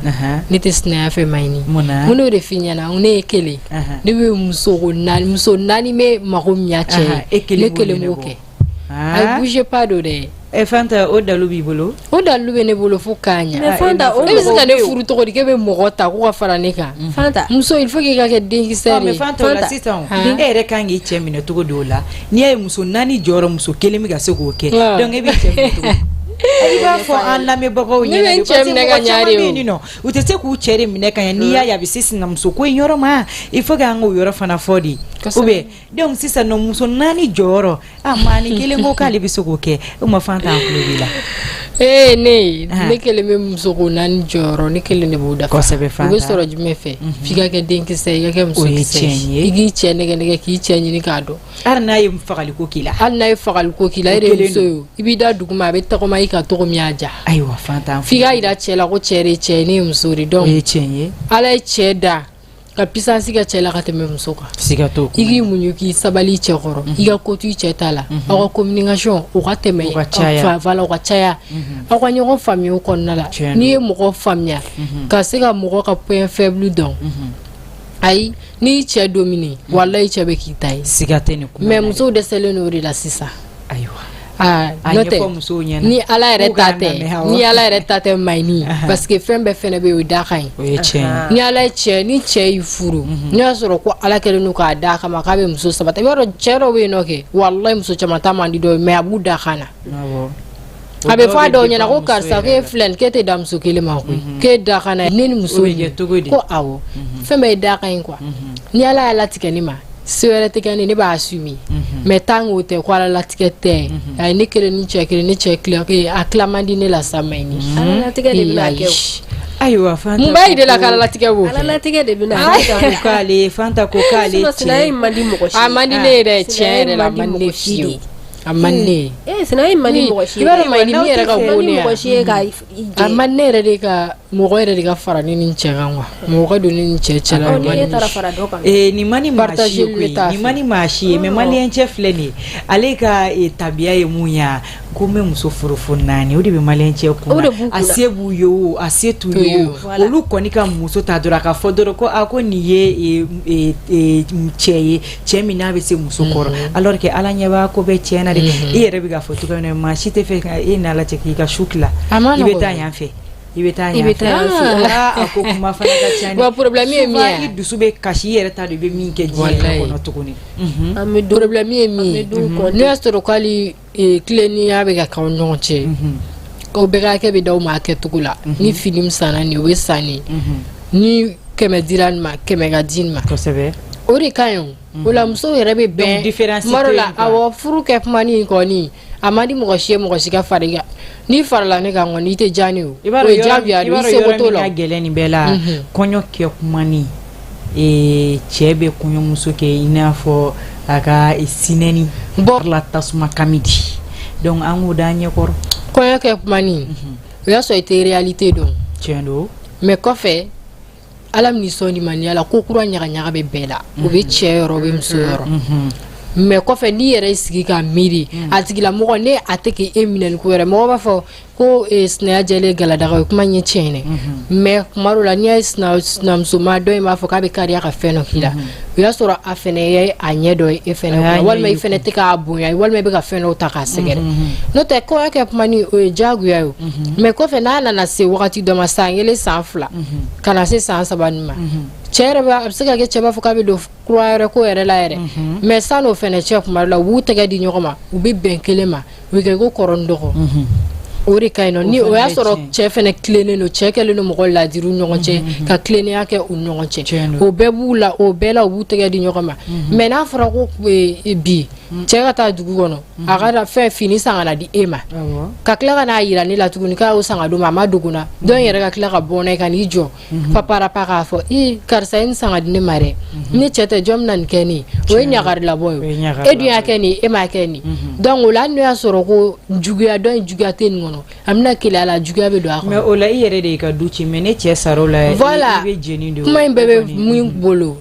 ne tɛ sinaya fɛ Mayini. Mun n'o de f'i ɲɛna, ne ye kelen, ne bɛ muso naani, muso naani bɛ mago min ɲa cɛ ye, ne kelen b'o kɛ. Ayi, bouge pas don dɛ. E Fanta, o dalu b'i bolo? O dalu bɛ ne bolo fo k'a ɲɛ. Mais Fanta, o e bɛ se ka ne furu cogo di k'e bɛ mɔgɔ ta ko ka fara ne kan? Fanta, muso, il faut k'i ka kɛ denkisɛ de ye. Mais Fanta, o la sisan, e yɛrɛ kan k'i cɛ minɛ cogo di o la? N'i y'a ye muso naani jɔyɔrɔ, muso kelen bɛ ka se k'o kɛ, donc e b'i cɛ minɛ cogo di? I b'a fɔ an lamɛnbagaw ɲɛna. Ne bɛ n cɛ minɛ ka ɲa de o. Nɔ u tɛ se k'u cɛ de minɛ ka ɲɛ. N'i y'a ye a bɛ se sinamuso ko in yɔrɔ ma, il faut que an k'o yɔrɔ fana fɔ de. Ou bien donc sisan nɔ, muso naani jɔyɔrɔ, a maani kelen ko k'ale bɛ se k'o kɛ, o ma Fanta, an tulo b'i la. Ee, ne kelen bɛ muso ko naani jɔyɔrɔ, ne kelen de b'o dafa. Kosɛbɛ Fanta. O bɛ sɔrɔ jumɛn fɛ? F'i ka kɛ denkisɛ ye, i ka kɛ muso O ye kisɛ tiɲɛ ye. I k'i cɛ nɛgɛ nɛgɛ, k'i cɛ ɲini k'a dɔn. Hali n'a ye fagaliko k'i la. Hali n'a ye fagaliko k'i la, e de ye muso ye, i b'i da duguma, a bɛ tɔgɔma i kan cogo min y'a diya. Ayiwa Fanta. F'i k'a jira cɛ la ko cɛ de ye cɛ ye, ne ye muso de. Donc o ye tiɲɛ ye. Ala ye cɛ da Ka puissance kɛ cɛ la ka tɛmɛ muso kan. Siga t'o. I k'i muɲu, k'i sabali cɛ kɔrɔ, i ka ko to i cɛ ta la, aw ka communication o ka tɛmɛ. O ka caya. Voilà, o ka caya, aw ka ɲɔgɔn faamuya o kɔnɔna la. N'i ye mɔgɔ faamuya, ka se ka mɔgɔ ka point faible dɔn, ayi, n'i cɛ dominer, walayi, cɛ bɛ k'i ta ye. Siga tɛ nin kuma. Mais musow dɛsɛlen don o de la sisan. Ayiwa. Aa. A n'o tɛ ɲɛfɔ musow ɲɛna. Ni Ala yɛrɛ K'u ta k'a tɛ, lamɛn, awɔ. ni Ala yɛrɛ ta tɛ, Mayini, parce que fɛn bɛɛ fɛnɛ bɛ yen, o ye dakan ye. O ye tiɲɛ ye. Ni Ala ye cɛ, ni cɛ y'i furu, n'i y'a sɔrɔ ko Ala kɛlen don k'a d'a kama k'a bɛ muso saba ta, i b'a dɔn cɛ dɔw bɛ yen nɔ kɛ, walayi, muso caman ta man di dɔw ye, mais a b'u dakan na. A bɛ fɔ a dɔw ɲɛna ko karisa, k'e filɛ nin, k'e tɛ da muso kelen ma koyi, k'e dakan na ne ni muso O bɛ kɛ cogo di? Ko awɔ, fɛn bɛɛ ye dakan ye quoi. Ni Ala y'a latigɛ ne ma, se wɛrɛ tɛ kɛ ne, ne b'a assumer. Mais tant que o tɛ, ko Ala latigɛ tɛ, ayi, ne kelen ni cɛ kelen, ne cɛ tila a tila man di ne la sa, Mayini. Ala latigɛ de bɛna kɛ o. Ayiwa, Fanta. Mun b'a yira la k'Ala latigɛ b'o Ala kɛ? latigɛ de bɛna. Fanta ko k'ale, Fanta ko k'ale Sinon sinaya cɛ in man di mɔgɔ si. A man di ne ye dɛ, tiɲɛ Sinaya yɛrɛ la, a man man di di ne mɔgɔ si fiyewu de. A man di ne ye. Eh, sinaya in man di mɔgɔ si. I b'a dɔn, Mayini, n'aw min yɛrɛ tɛ ka fɛ- bon man di ne mɔgɔ ye, si ye ka i a jɛ. man di ne yɛrɛ de ka mɔgɔ yɛrɛ de ka fara ne ni n cɛ kan quoi, mɔgɔ ka don ne ni n cɛ cɛla. Ɔ, O ni man e di taara ne. fara dɔ kan. Nin man di maa si ye Partager koyi. le t'a Nin fɛ. man di maa si ye, mais maliyɛn cɛ filɛ nin ye, ale ka tabiya ye mun ye, a ko n bɛ muso furu fo naani, o de bɛ maliyɛn cɛ O kunna. de b'u A kunna. se b'u ye o, a se t'u ye o, Voilà. olu kɔni ka muso ta dɔrɔn, a ka fɔ dɔrɔn ko a ko nin ye cɛ ye, cɛ min n'a bɛ se muso kɔrɔ, alors que Ala ɲɛ b'a ko bɛɛ tiɲɛ na dɛ. I yɛrɛ bɛ k'a fɔ cogoya min na, maa si tɛ fɛ ka e n'Ala cɛ k'i ka su tila. A ma I bɛ nɔgɔn. taa yan fɛ, i bɛ taa I yan bɛ fɛ. taa yan fɛ. Aa, a ko kuma fana ka ca. Wa problème ye min ye. Souvent, i dusu bɛ kasi, i yɛrɛ t'a dɔn i bɛ min kɛ diɲɛ yɛrɛ Walayi. kɔnɔ tuguni. An bɛ don Problème ye min an ye, bɛ don kɔnte. n'o y'a sɔrɔ k'ale tilennenya bɛ ka k'aw ni ɲɔgɔn cɛ, k'aw bɛɛ ka hakɛ bɛ d'aw ma a kɛcogo la, ni fini min sanna nin, o bɛ san nin, ni 100 dira nin ma, 100 ka di nin ma, o de ka ɲi. O la musow yɛrɛ bɛ bɛn. Donc, différence Tuma dɔ tɛ la yen quoi. Awɔ, furu kɛ kuma ni kɔni, a man di mɔgɔ si ye mɔgɔ si ka fara i kan. N'i farala ne kan kɔni, i tɛ diya ne ye o. I b'a O dɔn ye yɔrɔ diyagoya i de b'a ye, i dɔn seko yɔrɔ t'o min la. ka gɛlɛn nin bɛɛ la, kɔɲɔ kɛ kuma ni cɛ bɛ kɔɲɔmuso kɛ i n'a fɔ a ka sinɛni Bon. la tasuma kami di, donc an k'o da an ɲɛkɔrɔ. Kɔɲɔ kɛ kuma ni, o y'a sɔrɔ i tɛ réalité dɔn. Tiɲɛ don. Mais kɔfɛ, Ala min sɔn limaniya la, ko kura ɲaga ɲaga bɛ bɛɛ la, o bɛ cɛ yɔrɔ, o bɛ muso yɔrɔ. Mais kɔfɛ, n'i yɛrɛ y'i sigi ka miiri, a tigilamɔgɔ ne a tɛ k'e minɛ ni ko wɛrɛ, mɔgɔ b'a fɔ ko sinaya jɛlen galadaga, o ye kuma ɲɛ tiɲɛ dɛ. Mais kuma dɔ la, n'i y'a ye sinamusoma dɔ in b'a fɔ k'a bɛ kariya ka fɛn dɔ k'i la, o y'a sɔrɔ a fɛnɛ ye a ɲɛ dɔ ye e fɛnɛ A y'a kunna, ɲɛ walima i y'i fɛnɛ tɛ k'a bonya, walima i bɛ ka fɛn dɔw ta k'a sɛgɛrɛ. N'o tɛ, kɔɲɔ kɛ kuma ni, o ye diyagoya ye o. Mais kɔfɛ, n'a nana se wagati dɔ ma, san 1, san 2, ka na se san 3 nin ma, cɛ yɛrɛ b'a, a bɛ se ka kɛ cɛ b'a fɔ k'a bɛ don kura yɛrɛ ko yɛrɛ la yɛrɛ. Mais san'o fɛnɛ cɛ, kuma dɔ la, u b'u tɛgɛ di ɲɔgɔn ma, u bɛ bɛn kelen ma, u bɛ kɛ ko kɔrɔ ni dɔgɔ, o de ka ɲi nɔ. Ni o y'a fɛnɛ bɛ sɔrɔ tiɲɛ. cɛ fɛnɛ tilennen don, cɛ kɛlen don mɔgɔ ladiriw ɲɔgɔn cɛ, ka tilennenya kɛ u ni ɲɔgɔn Tiɲɛ cɛ, don. o bɛɛ b'u la, o bɛɛ la, u b'u tɛgɛ di ɲɔgɔn ma. Mais n'a fɔra ko bi cɛ ka taa dugu kɔnɔ, a ka na fɛn fini san ka na di e ma, ka tila ka n'a yira ne la tuguni k'a y'o san ka d'o ma, a ma dogo n na, dɔ in yɛrɛ ka tila ka bɔ n'a ye ka n'i jɔ paparapa k'a fɔ i karisa ye nin san ka di ne ma dɛ, ne cɛ tɛ, jɔn bɛna nin kɛ ne ye? O ye ɲagarilabɔ O ye ye. ɲagarilabɔ E dun y'a kɛ nin, e m'a kɛ nin. Donc o la, hali n'o y'a sɔrɔ ko juguya dɔ in, juguya tɛ nin kɔnɔ, a bɛna keleya la, juguya bɛ don a Mais kɔnɔ. o la, i yɛrɛ de y'i ka du ci, mais ne cɛ sara o la, Voilà. i bɛ jeni de o. Kuma in bɛɛ O bɛ kɔni. min bolo,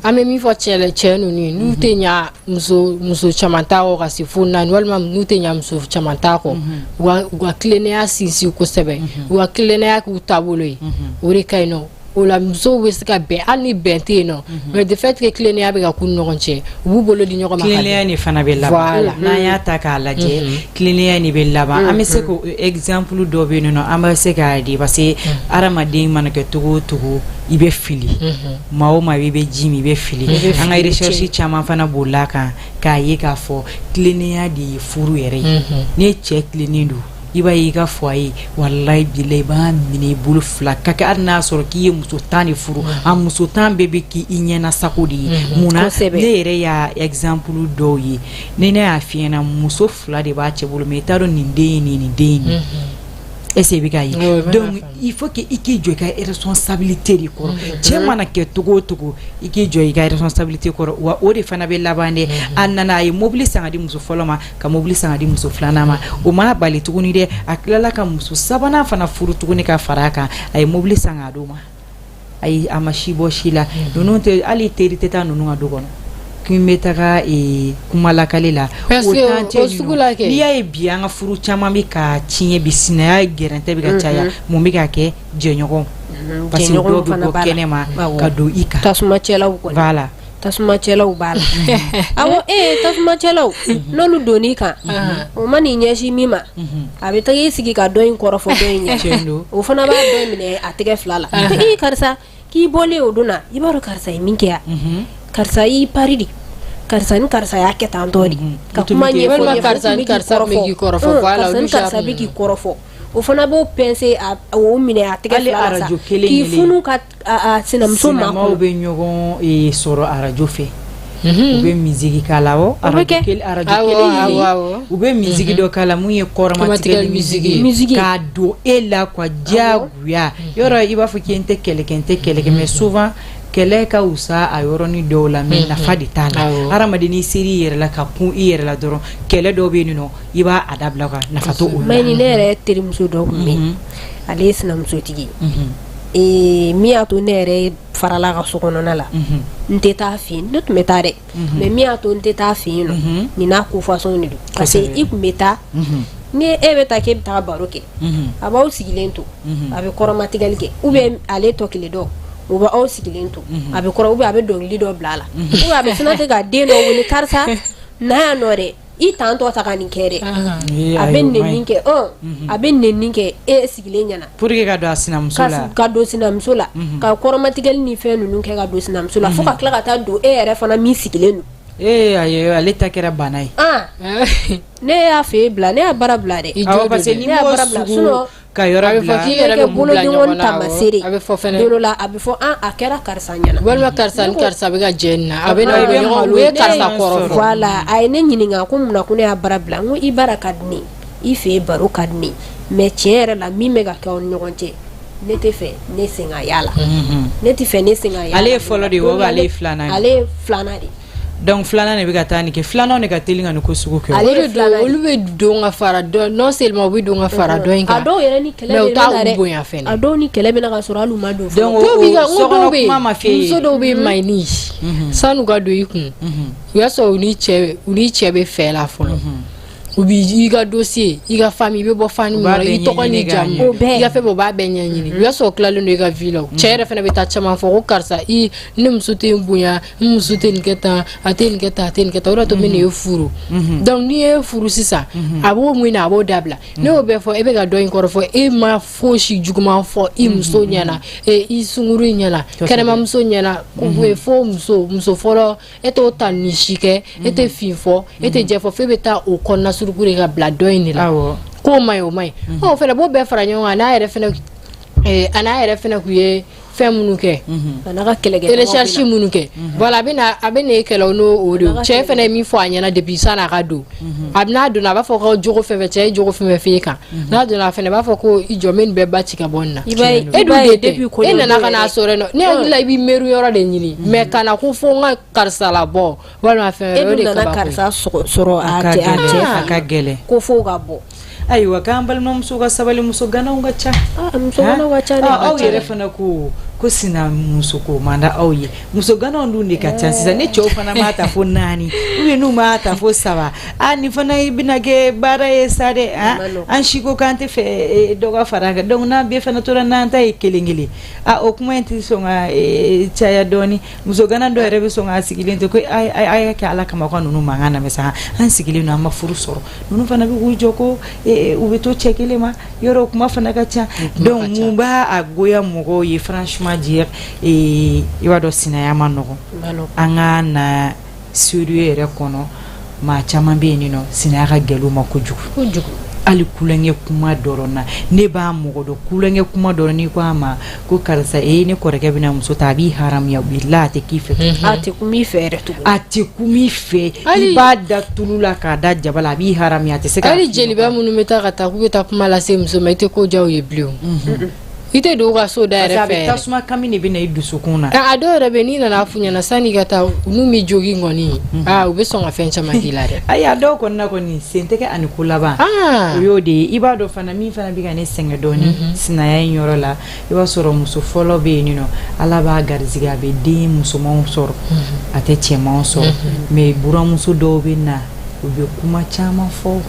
an bɛ min fɔ cɛ cɛ ninnu ye, n'u tɛ ɲa muso caman t'a kɔ ka se fo naani, walima n'u tɛ ɲa muso caman t'a kɔ, u ka tilennenya sinsin kosɛbɛ, u ka tilennenya k'u taabolo ye, o de ka ɲi nɔ. O la musow bɛ se ka bɛn, hali ni bɛn tɛ yen nɔ, mais de fait que tilennenya bɛ ka k'u ni ɲɔgɔn cɛ, u b'u bolo di ɲɔgɔn ma ka bɛn. Tilennenya nin fana bɛ laban. Voilà. N'an y'a ta k'a lajɛ, tilennenya nin bɛ laban. An bɛ se ko exemple dɔ bɛ yen nɔ, an bɛ se k'a di, parce que hadamaden mana kɛ cogo o cogo, i bɛ fili. Maa o maa, i bɛ ji min, i bɛ fili. An ka recherche caman fana bolila kan k'a ye k'a fɔ tilennenya de ye furu yɛrɛ ye. Ni cɛ tilennen don, i b'a ye i ka foyer, walayi bilayi, i b'a minɛ i bolo fila ka kɛ, hali n'a sɔrɔ k'i ye muso 10 de furu, a muso 10 bɛɛ bɛ k'i ɲɛna sago de ye. Munna? Ne yɛrɛ y'a exemple dɔw ye. Ni ne y'a f'i ɲɛna, muso fila de b'a cɛ bolo, mais i t'a dɔn nin den ye nin, nin den ye nin. Est ce que i bɛ k'a ye? Donc il faut que i k'i jɔ i ka responsabilité de kɔrɔ. Cɛ mana kɛ cogo o cogo, i k'i jɔ i ka responsabilité kɔrɔ, wa o de fana bɛ laban dɛ. A nana, a ye mobili san ka di muso fɔlɔ ma, ka mobili san ka di muso filanan ma, o m'a bali tuguni dɛ, a tilala ka muso sabanan fana furu tuguni ka fara a kan, a ye mobili san k'a d'o ma. Ayi, a ma si bɔ si la. Ninnu tɛ hali teri tɛ taa ninnu ka du kɔnɔ k'i bɛ taga kuma lakale la. O cɛ sugu la kɛ, n'i y'a ye bi an ka furu caman bɛ ka tiɲɛ bi, sinaya gɛrɛntɛ bɛ ka caya, mun bɛ ka kɛ? Jɛɲɔgɔn, parce que dɔw bɛ bɔ kɛnɛ ma ka don i kan. Tasumacɛlaw kɔni, voilà. Tasumacɛlaw b'a la. Awɔ, tasumacɛlaw, n'olu donn'i kan, o ma n'i ɲɛsin min ma, a bɛ taa i sigi ka dɔ in kɔrɔfɔ dɔ in ɲɛ. O fana b'a dɔ minɛ a tɛgɛ fila la: i karisa, k'i bɔlen o don na, i b'a dɔn karisa ye min kɛ yan, karisa y'i pari de, karisa ni karisa y'a kɛ tan tɔ de, ka kuma ɲɛfɔ, karisa ni karisa bɛ k'i kɔrɔfɔ. Voilà, karisa bɛ k'i kɔrɔfɔ. O fana b'o pincer, o minɛ a tɛgɛ fila la sa, k'i funu ka sinamuso ma. Sinamaw bɛ ɲɔgɔn sɔrɔ arajo fɛ, u bɛ musique k'a la. O arajo kelen, u bɛ musique dɔ k'a la mun ye kɔrɔmatigɛli musique k'a don e la quoi, diyagoya. Yɔrɔ i b'a fɔ k'i tɛ kɛlɛ kɛ, n tɛ kɛlɛ kɛ, mais souvent kɛlɛ ka wusa a yɔrɔnin dɔw la, mais nafa de t'a la. Hadamaden, n'i ser'i yɛrɛ la ka kun i yɛrɛ la dɔrɔn, kɛlɛ dɔw bɛ yen nɔ, i b'a a dabila quoi, nafa t'o la. Mais ni ne yɛrɛ terimuso dɔ tun bɛ yen, ale ye sinamusotigi ye. Min y'a to ne yɛrɛ farala ka so kɔnɔna la, n tɛ taa fɛ yen, ne tun bɛ taa dɛ, mais min y'a to n tɛ taa fɛ yen nɔ, nin n'a ko façon de don. Parce que i tun bɛ taa, ni e bɛ taa k'e bɛ taa baro kɛ, a b'aw sigilen to, a bɛ kɔrɔmatigɛli kɛ, ou bien ale tɔ kelen dɔ, o bɛ aw sigilen to, a bɛ kɔrɔ, ou bien a bɛ dɔnkili dɔ bila a la, ou bien a bɛ sina ten ka den dɔ wele: karisa, na yan nɔ dɛ, i tantɔ ta ka nin kɛ dɛ. A bɛ nɛni kɛ, a bɛ nɛni kɛ e sigilen ɲɛna. Pour que ka don a sinamuso la. Ka don sinamuso la, ka kɔrɔmatigɛli ni fɛn ninnu kɛ ka don sinamuso la, fo ka tila ka taa don e yɛrɛ fana min sigilen don. Ee ayi, ale ta kɛra bana ye. Ne y'a fɛ bila, ne y'a baara bila dɛ. Awɔ, parce que ni ne y'a baara bila, sinon ka yɔrɔ a bɛ fɔ k'i yɛrɛ bɛ bolodengonin taamasere. A bɛ fɔ fɛnɛ don dɔ la, a bɛ fɔ an a kɛra karisa ɲɛna. Walima karisa ni karisa bɛ ka jɛ nin na, a bɛ na ɲɔgɔn, u ye karisa kɔrɔfɔ. Voilà, a ye ne ɲininka ko munna ko ne y'a baara bila. N ko i baara ka di ne ye, i fɛ yen baro ka di ne ye, mais tiɲɛ yɛrɛ la, min bɛ ka kɛ aw ni ɲɔgɔn cɛ, ne tɛ fɛ ne sen ka y'a la, ne tɛ fɛ ne sen ka y'a la. Ale ye fɔlɔ de ye wa, ale ye filanan ye? Ale ye filanan de ye. Donc filanan de bɛ ka taa nin kɛ, filananw de ka teli ka nin ko sugu kɛ. Ale de don, olu bɛ don ka fara dɔ, non seulement u bɛ don ka fara dɔ in kan, a dɔw yɛrɛ ni kɛlɛ mais u bɛ t'a na dɛ, bonya fɛnɛ. A dɔw ni kɛlɛ bɛ na ka sɔrɔ hali u ma don fɔlɔ. Donc dɔw b'i ka, n ko sokɔnɔ dɔw bɛ kuma ma f'e ye. Muso dɔw bɛ yen, Mayini, san'u ka don i kun, o y'a sɔrɔ u ni cɛ bɛ fɛ la fɔlɔ. U b'i ka dossier, i ka famille, i bɛ bɔ famille min kɔnɔ, i tɔgɔ n'i jamu, i ka fɛn bɛɛ, u b'a bɛɛ ɲɛɲini. O y'a sɔrɔ tilalen don i ka vie la. Cɛ yɛrɛ fana bɛ taa caman fɔ ko karisa, i ne muso tɛ n bonya, n muso tɛ nin kɛ tan, a tɛ nin kɛ tan, a tɛ nin kɛ tan, o de y'a to n bɛ nin furu. Donc n'i ye furu sisan, a b'o mun na, a b'o dabila. Ne y'o bɛɛ fɔ, e bɛ ka dɔ in kɔrɔfɔ, e ma fosi juguman fɔ i muso ɲɛna, i sunkuru ɲɛna, kɛnɛmamuso ɲɛna, fo muso fɔlɔ, e t'o ta ni si kɛ, e tɛ fin fɔ, e tɛ jɛ fɔ, f'e bɛ taa o kɔnɔna suruku de ka bila dɔ in de la k'o ma ɲi, o ma ɲi. O fɛnɛ b'o bɛɛ fara ɲɔgɔn kan, a n'a yɛrɛ fɛnɛ, a n'a yɛrɛ fɛnɛ kun ye fɛn minnu kɛ, a n'a ka kɛlɛkɛ recherche minnu kɛ, voilà, a bɛ na e kɛlɛ n'o o de ye. Cɛ fɛnɛ ye min fɔ a ɲɛna depuis san'a ka don, a n'a donna, a b'a fɔ ko jogo fɛn fɛn, cɛ ye jogo fɛn fɛn f'e kan, n'a donna, a fɛnɛ b'a fɔ ko i jɔ, n bɛ nin bɛɛ ba ci ka bɔ nin na. I b'a ye, e dun de tɛ, e nana ka n'a sɔrɔ yen nɔ, ne hakili la i b'i miiri yɔrɔ de ɲini, mais ka na ko fo n ka karisa labɔ walima fɛn wɛrɛ, o e de dun nana kabako ye. Karisa sɔrɔ a cɛ a cɛ a ka gɛlɛn. Ko fo ka bɔ. Ayiwa, k'an balimamuso ka sabali, muso ganaw ka ca. Muso ganaw ka ca dɛ. Aw yɛrɛ fana ko sinamuso ko man di aw ye, muso ganaw dun de ka ca sisan. Ni cɛw fana m'a ta fo naani, ou bien n'u m'a ta fo saba, a nin fana bɛna kɛ baara ye sa dɛ. An si ko k'an tɛ fɛ dɔ ka fara an kan, donc n'an bɛɛ fana tora n'an ta ye kelen kelen, a o kuma in tɛ sɔn ka caya dɔɔni. Muso gana dɔw yɛrɛ bɛ sɔn k'a sigilen to ko a y'a kɛ Ala kama, ka ninnu mankan lamɛn sa, an sigilen don, an ma furu sɔrɔ, ninnu fana bɛ k'u jɔ ko u bɛ to cɛ kelen ma yɔrɔ, kuma fana ka ca. Donc mun b'a a goya mɔgɔw ye? Franchement dire, i b'a dɔn sinaya ma nɔgɔn, an ka na sérieux yɛrɛ kɔnɔ, maa caman bɛ yen nɔ, sinaya ka gɛlɛn u ma kojugu kojugu. Hali kulonkɛ kuma dɔrɔn na, ne b'a mɔgɔ dɔn, kulonkɛ kuma dɔrɔn, n'i ko a ma ko karisa, ee, ne kɔrɔkɛ bɛna muso ta, a b'i haramuya, bilahi, a tɛ k'i fɛ. A tɛ kun i fɛ yɛrɛ tuguni. A tɛ kun i fɛ, i b'a da tulu la k'a da jaba la, a b'i haramuya, a tɛ se ka. Hali jeliba minnu bɛ taa ka taa k'u bɛ taa kuma lase muso ma, i tɛ ko diya u ye bilen o. I tɛ don u ka so da Parce que yɛrɛ a fɛ bɛ yɛrɛ. Tasuma kami de bɛ na i dusukun na. A dɔw yɛrɛ bɛ, n'i nana f'u ɲɛna sanni i ka taa, n'u m'i jogin kɔni, aa, u bɛ sɔn ka fɛn caman k'i la dɛ. Ayi, a dɔw kɔni na kɔni, sen tɛgɛ ani ko laban, o y'o de ye. I b'a dɔn fana, min fana bɛ ka ne sɛgɛn dɔɔni sinaya in yɔrɔ la, i b'a sɔrɔ muso fɔlɔ bɛ yen nɔ, Ala b'a garisɛgɛ, a bɛ den musomanw sɔrɔ, a tɛ cɛmanw sɔrɔ. Mais buramuso dɔw bɛ na, u bɛ kuma caman fɔ,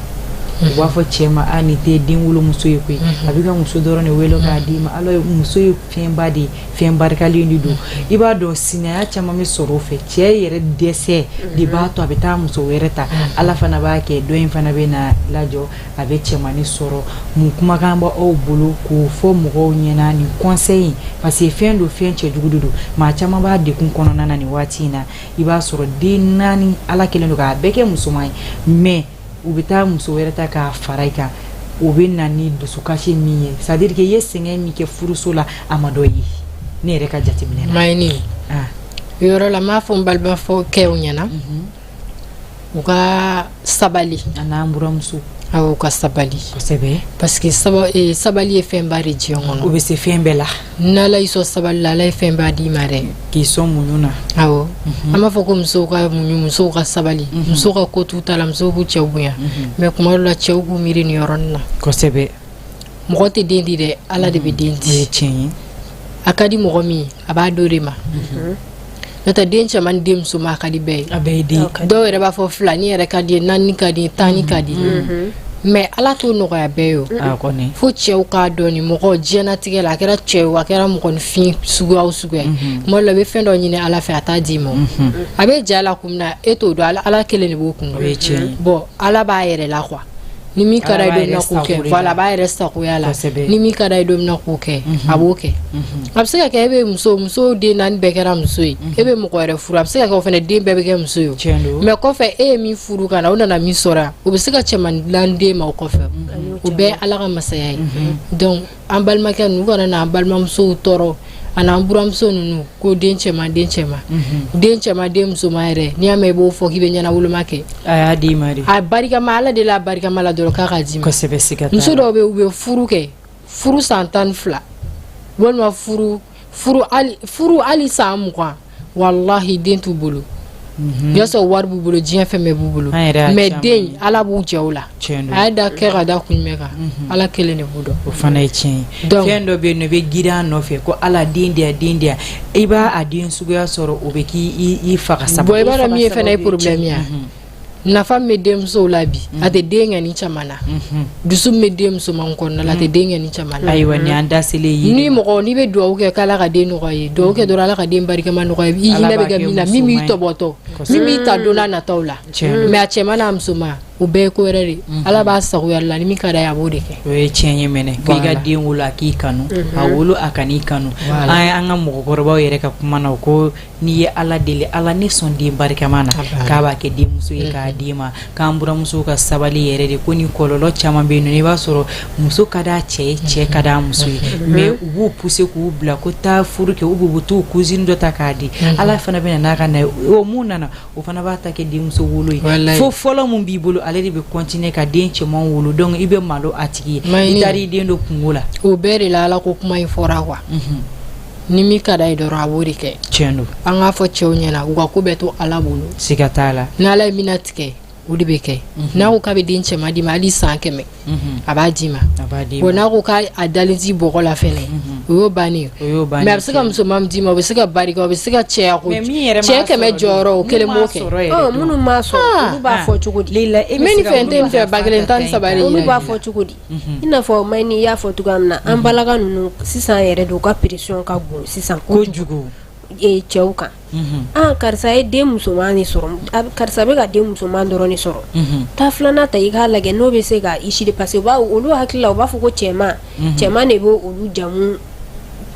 u b'a fɔ cɛ ma: a nin tɛ den wolomuso ye koyi, a bɛ ka muso dɔrɔn de wele k'a d'i ma. Ala ye, muso ye fɛnba de ye, fɛn barikalen de don. I b'a dɔn, sinaya caman bɛ sɔrɔ o fɛ. Cɛ yɛrɛ dɛsɛ de b'a to a bɛ taa muso wɛrɛ ta. Ala fana b'a kɛ, dɔ in fana bɛ na lajɔ, a bɛ cɛmannin sɔrɔ. Mun kumakan b'aw bolo k'o fɔ mɔgɔw ɲɛna nin conseil in? Parce que fɛn don, fɛn cɛjugu de don. Maa caman b'a degun kɔnɔna na nin waati in na. I b'a sɔrɔ den naani, Ala kɛlen don k'a bɛɛ kɛ musoman ye, mais u bɛ taa muso wɛrɛ ta k'a fara i kan. O bɛ na ni dusukasi min ye, c'est à dire que i ye sɛgɛn min kɛ furuso la, a ma dɔ ye, ne yɛrɛ ka jateminɛ na. Mayini, yɔrɔ la, n b'a fɔ n balimakɛw ɲɛna, u ka sabali. A n'an buramuso. Awɔ, u ka sabali. Parce que sabali ye fɛnba de diɲɛ kɔnɔ. U bɛ se fɛn bɛɛ la. N'Ala y'i sɔn sabali la, Ala ye fɛnba d'i ma dɛ. K'i sɔn muɲu na. Awɔ, an b'a fɔ ko musow ka muɲu, musow ka sabali, musow ka ko t'u ta la, musow k'u cɛw bonya. Mais kuma dɔ la, cɛw k'u miiri nin yɔrɔnin na. Mɔgɔ tɛ den di dɛ, Ala de bɛ den O ye di. tiɲɛ ye. A ka di mɔgɔ min ye, a b'a d'o de ma. N'o tɛ, den cɛman ni den musoman, a ka di bɛɛ ye. A bɛɛ ye den. Dɔw yɛrɛ b'a fɔ filani yɛrɛ ka di ye, naani ka di ye, tanni ka di ye, mais Ala t'o nɔgɔya bɛɛ ye o. A kɔni. Fo cɛw k'a dɔn ni mɔgɔ diɲɛnatigɛ la, a kɛra cɛ ye o, a kɛra mɔgɔninfin suguya o suguya ye, kuma dɔ la, i bɛ fɛn dɔ ɲini Ala fɛ, a t'a d'i ma o. A bɛ ja la kun min na, e t'o dɔn. Ala kelen de b'o kun O ye tiɲɛ ye. dɔn. Bon, Ala b'a yɛrɛ la quoi. Ni min ka d'a ye Ala don min b'a na yɛrɛ k'o kɛ sago de voilà, la. a b'a yɛrɛ sagoya la. Ni min ka d'a ye don min na k'o kɛ, a b'o kɛ. A bɛ se ka kɛ e bɛ muso den naani bɛɛ kɛra muso ye, e bɛ mɔgɔ wɛrɛ furu, a bɛ se ka kɛ o fana den bɛɛ bɛ kɛ muso ye o. Tiɲɛ don. Mais kɔfɛ, e ye min furu ka na, o nana min sɔrɔ yan, o bɛ se ka cɛmannin dilan den ma o kɔfɛ. O bɛɛ ye Ala ka masaya ye. Donc an balimakɛ ninnu kana na an balimamusow tɔɔrɔ, a n'an buramuso ninnu, ko den cɛman, den cɛman, den cɛman, den musoman yɛrɛ. N'i y'a mɛn i b'o fɔ k'i bɛ ɲɛnawoloma kɛ. A y'a d'i ma de. A barikama, Ala de la barikama la dɔrɔn k'a ka d'i ma. Kosɛbɛ, siga t'a Muso la. dɔw bɛ yen, u bɛ furu kɛ, furu san 12, walima furu hali san 20, walahi, den t'u bolo. I b'a sɔrɔ wari b'u bolo, diɲɛ fɛn bɛɛ b'u bolo, An yɛrɛ y'a mais caman den ye. Ala b'u jɛ o la. Tiɲɛ don. A y'a da kɛ ka da kun jumɛn kan, Ala kelen de b'u dɔn. O fana ye tiɲɛ ye. Donc fɛn dɔ bɛ yen nɔ, i bɛ girin a nɔfɛ ko Ala den di yan, den di yan, i b'a a den suguya sɔrɔ, o bɛ k'i i faga sababu. Bon, i b'a dɔn min ye faga fana ye sababu ye. problème ye, nafa min bɛ denmusow la bi, a tɛ den kɛ ni caman na. Dusu min bɛ den musoman kɔnɔna la, a tɛ den kɛ ni caman na. Ayiwa, nin y'an da selen ye. Ni mɔgɔ n'i bɛ dugawu kɛ k'Ala ka den nɔgɔya ye, dugawu kɛ dɔrɔn Ala ka den barikama nɔgɔya ye, i Ala hinɛ b'a bɛ kɛ kɛ min na, min b'i musoman ye. tɔbɔtɔ, min b'i ta don n'a nataw la. Tiɲɛ don. Mais a cɛman n'a musoman, o bɛɛ ye ko wɛrɛ de. Ala b'a sagoya la, ni min ka d'a ye, a b'o de kɛ. O ye tiɲɛ ye mɛnɛ, ko i ka Voilà. den wolo, a k'i kanu, a wolo, a kan'i kanu. Voilà. An ye an ka mɔgɔkɔrɔbaw yɛrɛ ka kuma na, o ko n'i ye Ala deli, Ala ne sɔn den barikama na, k'a b'a kɛ denmuso ye k'a d'i ma. K'an buramusow ka sabali yɛrɛ de, ko ni kɔlɔlɔ caman bɛ yen nɔ, i b'a sɔrɔ muso ka d'a cɛ ye, cɛ ka d'a muso ye, mais u b'u pousser k'u bila ko taa furu kɛ, u b'u t'u cousine dɔ ta k'a di. Ala fana bɛ na n'a ka na ye, o mun nana, o fana b'a ta kɛ denmuso wolo ye. Walayi. Fo fɔlɔ mun b'i bolo, ale de bɛ continuer ka den cɛman wolo. Donc i bɛ malo a tigi ye, Mayini. i taara i den don kungo la. O bɛɛ de la, Ala ko kuma in fɔra quoi. Ni min ka d'a ye dɔrɔn, a b'o de kɛ. Tiɲɛ don. An k'a fɔ cɛw ɲɛna, u ka ko bɛɛ to Ala bolo. Siga t'a la. Ni Ala ye min latigɛ, o de bɛ kɛ. N'a ko k'a bɛ den cɛman d'i ma, hali san 100, a b'a d'i ma. A b'a d'i bon ma. N'a ko k'a dalen t'i bɔgɔ la fɛnɛ, o y'o bannen ye. O y'o bannen. Mais a bɛ se ka musoman min d'i ma, o bɛ se ka barika, o bɛ se ka cɛya ko Mais min yɛrɛ cɛ m'a 100 sɔrɔ jɔyɔrɔ, o dun, kelen mun b'o m'a kɛ. sɔrɔ yɛrɛ dun. Minnu m'a sɔrɔ, olu b'a fɔ cogo di? Leila, e bɛ N bɛ se nin ka fɛ, n tɛ nin olu fɛ, 1013 de Olu yira b'a i la. fɔ cogo di? I n'a fɔ Mayini, i y'a fɔ cogoya min na, an balaka ninnu sisan yɛrɛ de, u ka pression ka bon sisan kojugu. Cɛw kan. Ah, karisa ye den musoman de sɔrɔ, karisa bɛ ka den musoman dɔrɔn de sɔrɔ, taa filanan ta i k'a lajɛ n'o bɛ se ka i siri, parce que u b'a olu hakili la, u b'a fɔ ko cɛman cɛman de bɛ olu jamu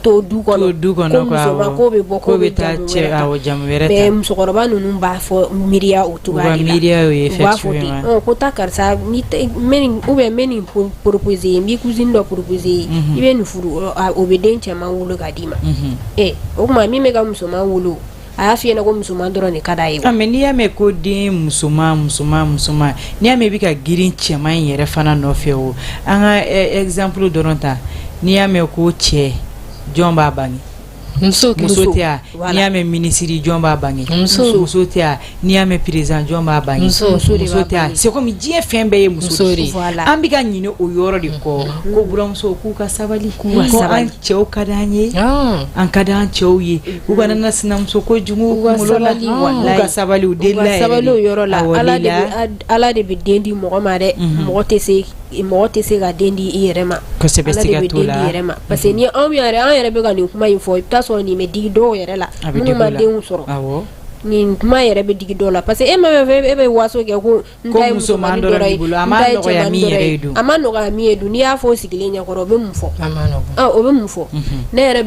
to du kɔnɔ. To du kɔnɔ ko quoi, musoman awɔ. ko bɛ bɔ Ko ko bɛ bɛ taa jamu cɛ wɛrɛ ta. Awɔ, jamu wɛrɛ Mais ta. musokɔrɔba ninnu b'a fɔ miiriya o cogoya U ka de la. miiriya y'o ye, U b'a fɔ ten. effectivement. Ko taa karisa ni tɛ n bɛ nin ou bien n bɛ nin proposer, n b'i cousine dɔ proposer, i bɛ nin furu, o bɛ den cɛman wolo k'a d'i ma. O tuma min bɛ ka musoman wolo, A y'a f'i ɲɛna ko musoman dɔrɔn de ka d'a ye. Ah, mais n'i y'a mɛn ko den musoman, musoman, musoman, n'i y'a mɛn i bɛ ka girin cɛman in yɛrɛ fana nɔfɛ, o an ka exemple dɔrɔn ta, n'i y'a mɛn ko cɛ, jɔn b'a bange? Muso. Muso tɛ wa? N'i y'a mɛn minisiri, jɔn b'a bange? Muso. Muso tɛ wa? N'i y'a mɛn président, jɔn b'a bange? Muso. Muso tɛ wa? C'est comme diɲɛ fɛn bɛɛ ye muso de ye. An bɛ ka ɲinɛ o yɔrɔ de kɔ ko buramuso k'u ka sabali, ko an cɛw ka di an ye, an ka di an cɛw ye, u kana na sinamuso ko jugu kunkolo la, u ka sabali, u delila yɛrɛ de. Sabali o yɔrɔ la. Ala de bɛ den di mɔgɔ ma dɛ, mɔgɔ tɛ se ka den di i yɛrɛ ma. Kosɛbɛ. Ala de Siga bɛ t'o den la. di i yɛrɛ ma, parce que ni anw yɛrɛ, an yɛrɛ bɛ ka nin kuma in fɔ, i bɛ taa sɔrɔ nin bɛ digi dɔw yɛrɛ la, A bɛ minnu digi ma o la. denw sɔrɔ. Nin kuma yɛrɛ bɛ digi dɔw la, parce que e ma fɛ e bɛ waso kɛ ko n Ko ta ye musoman musomanin dɔrɔn dɔrɔn b'i ye, bolo, a n ma ta ye nɔgɔya cɛmanin min dɔrɔn yɛrɛ ye. ye dun. A ma nɔgɔya min ye dun, n'i y'a fɔ o sigilen ɲɛkɔrɔ, o bɛ mun fɔ? A ma nɔgɔn. Ah, o bɛ mun fɔ? Ne yɛrɛ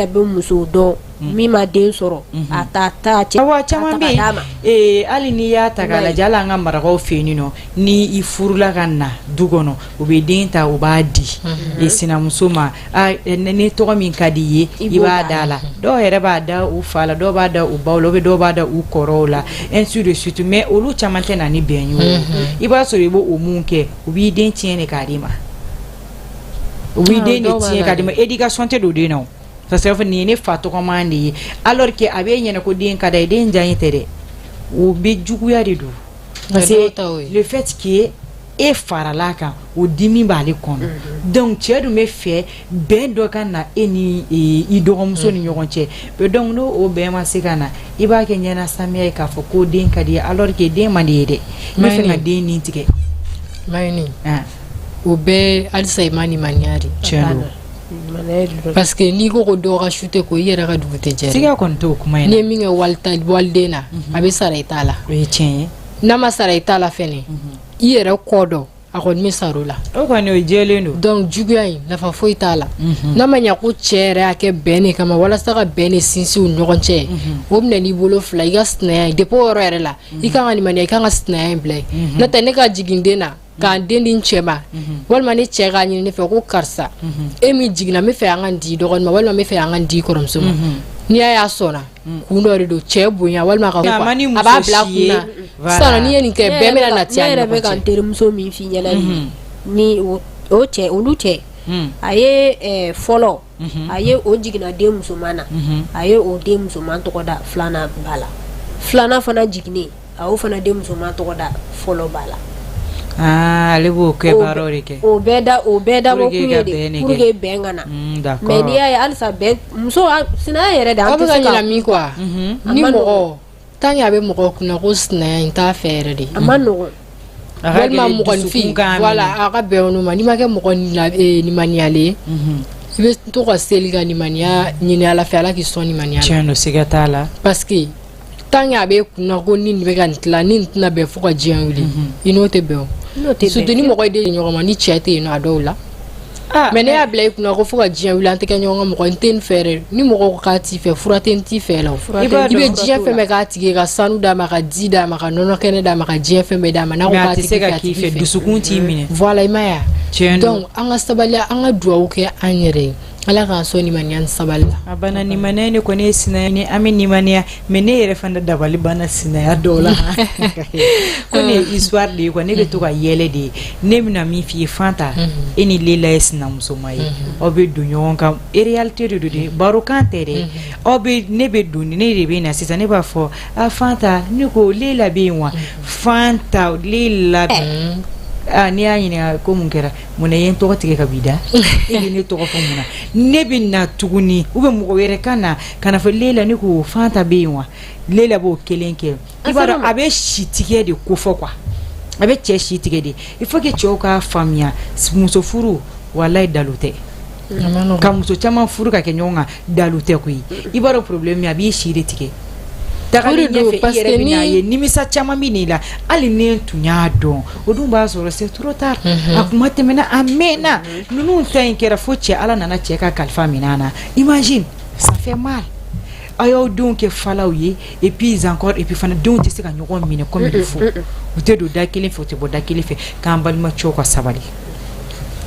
bɛ muso dɔn min ma den sɔrɔ, a ta ta cɛ Awɔ, caman ta bɛ ka d'a ma. yen. Hali n'i y'a ta k'a I m'a ye. lajɛ, hali an ka marakaw fɛ yen nɔ, ni i furula ka na du kɔnɔ, u bɛ den ta, u b'a di sinamuso ma. A ni tɔgɔ min ka di i ye, I i b'o b'a d'a da la. Dɔw yɛrɛ b'a da u fa la, dɔw b'a da u baw la, ou bien dɔw b'a da u kɔrɔw la, ainsi de suite. Mais olu caman tɛ na ni bɛn ye. O i b'a sɔrɔ i b'o o mun kɛ, u b'i den tiɲɛ de k'a d'i ma, u b'i Ah, den de dɔw b'a tiɲɛ la k'a d'i dɛ. ma. Éducation tɛ don den na o, parce que nin ye ne fa tɔgɔman de ye, alors que a b'e ɲɛna ko den ka d'a ye, den diya ye tɛ dɛ, o bɛ juguya de don, parce dɔw que ta o ye. le fait que e farala kan, o dimi b'ale kɔnɔ. Donc cɛ dun bɛ fɛ bɛn dɔ ka na e ni i dɔgɔmuso ni ɲɔgɔn cɛ. Mais donc n'o o bɛn ma se ka na, i b'a kɛ ɲɛna samiya ye k'a fɔ ko den ka di ye, alors que den man di ye dɛ, n bɛ fɛ ka Mayini. den nin tigɛ. Mayini. Ah. O bɛɛ halisa i ma nimaniya de. Tiɲɛ don. Parce que n'i ko ko dɔ ka su tɛ ko, i yɛrɛ ka dugu tɛ jɛ dɛ. Siga kɔni t'o kuma in N'i na. ye min kɛ walita waliden na, a bɛ sara i ta la. O ye tiɲɛ ye. N'a ma sara i ta la fɛnɛ, i yɛrɛ kɔ dɔn, a kɔni bɛ sara o la. O kɔni, o jɛlen don. Donc juguya in, nafa foyi t'a la. N'a ma ɲa ko cɛ yɛrɛ y'a kɛ bɛn de kama, walasa ka bɛn de sinsin u ni ɲɔgɔn cɛ, o minɛ n'i bolo fila, i ka sinaya ye. Depuis o yɔrɔ yɛrɛ la, i kan ka limaniya, i kan ka sinaya in bila yen. N'o tɛ, ne ka jigin den na k'an den di n cɛ ma, walima ne cɛ k'a ɲini ne fɛ ko karisa, e min jiginna, n bɛ fɛ an ka nin di dɔgɔnin ma, walima n bɛ fɛ an ka nin di kɔrɔmuso ma, n'i y'a ye a sɔnna, kun dɔ de don, cɛ bonya walima ka A ma ni a muso b'a bila si kun ye. na. Voilà. Sisan nɔ, n'i ye nin kɛ, bɛɛ bɛna nati Ne a ni yɛrɛ bɛ ɲɔgɔn ka n cɛ. terimuso min f'i ɲɛna nin ye, ni o cɛ, olu cɛ, a ye fɔlɔ, a ye o jiginna den musoman na, a ye o den musoman tɔgɔ da filanan ba la. Filanan fana jiginnen, a y'o fana den musoman tɔgɔ da fɔlɔ ba la. Ah, ale b'o kɛ baaraw de kɛ. O bɛɛ dabɔ Pour que kun ka ye bɛn de de pour kɛ. que bɛn ka na. D'accord. Mais n'i y'a ye halisa, bɛn muso sinaya yɛrɛ de, Aw an bɛ tɛ ka se ka ɲina min kɔ wa? A Ni ma mɔgɔ tant que a bɛ mɔgɔ kunna ko sinaya in t'a fɛ yɛrɛ de, a ma nɔgɔn. A ka walima gɛlɛn, mɔgɔnifin dusukun k'a minɛ. Voilà, a ka bɛn olu ma. N'i ma kɛ mɔgɔ nimaniyalen ye, i bɛ to ka seli ka nimaniya ɲini Ala fɛ, Ala k'i sɔn nimaniya la. Tiɲɛ don, siga t'a la. Parce que tant que a bɛ kunna ko ni nin bɛ ka nin tila, ni nin tɛna bɛn fo ka diɲɛ wuli, i n'o tɛ bɛn o. N'o tɛ Surtout bɛn. ni mɔgɔ ye den di ɲɔgɔn ma, ni cɛ tɛ yen nɔ a dɔw la. Ah, Mais ne y'a bila i kunna ko fo ka diɲɛ wuli, an tɛ kɛ ɲɔgɔn ka mɔgɔ ye, n tɛ nin fɛ dɛ. Ni mɔgɔ ko k'a t'i fɛ, fura tɛ n t'i fɛ la o. Fura I tɛ b'a I bɛ dɔn. diɲɛ fɛn bɛɛ k'a tigi ye, ka sanu d'a ma, ka di d'a ma, ka nɔnɔ kɛnɛ d'a ma, ka diɲɛ fɛn bɛɛ d'a ma, n'a ko Mais a k'a tɛ tɛ se k'i fɛ, ka a k'i tɛ fɛ, k'i fɛ. dusukun t'i minɛ. Voilà, i ma ye wa? Tiɲɛ don. Donc an ka sabali, an ka duwawu kɛ an yɛrɛ ye, Ala k'an sɔn nimaniya ni sabali la. A banna, nimaniya ne kɔni ye sinaya ni an bɛ nimaniya, mais ne yɛrɛ fana dabali banna sinaya dɔw la, ko ne ye histoire de ye quoi. Ne bɛ to ka yɛlɛ de ye. Ne bɛna min f'i ye, Fanta, e ni Lela ye sinamusoma ye, aw bɛ don ɲɔgɔn kan, réalité de don dɛ, barokan tɛ dɛ. Aw bɛ, ne bɛ don, ne de bɛ na sisan, ne b'a fɔ a Fanta, ne ko Lela bɛ yen wa? Fanta, Lela, ah, n'i y'a ɲininka ko mun kɛra, mun na i ye n tɔgɔ tigɛ ka b'i da, e bɛ ne tɔgɔ fɔ mun na? Ne bɛ na tuguni, ou bien mɔgɔ wɛrɛ ka na ka na fɔ Lela, ne ko Fanta bɛ yen wa? Lela b'o kelen kɛ. I b'a dɔn, a bɛ si tigɛ de ko fɔ quoi, a bɛ cɛ si tigɛ de. Il faut que cɛw k'a faamuya, muso furu, walayi, dalu tɛ. A ma nɔgɔn. Ka muso caman furu ka kɛ ɲɔgɔn kan, dalu tɛ koyi. I b'a dɔn problème min, a b'i si de tigɛ tagali O de don, ɲɛfɛ, i parce yɛrɛ que bɛ n'a ye nimisa caman bɛ n'i la. Hali ni tun y'a dɔn, o dun b'a sɔrɔ c'est trop tard, a kuma tɛmɛna, a mɛnna. Ninnu ta in kɛra fo cɛ, Ala nana cɛ ka kalifa minɛ a na. Imagine, ça fait mal. A y'aw denw kɛ falaw ye, et puis encore, et puis fana denw tɛ se ka ɲɔgɔn minɛ comme il faut, u tɛ don da kelen fɛ, u tɛ bɔ da kelen fɛ. K'an balima cɛw ka sabali.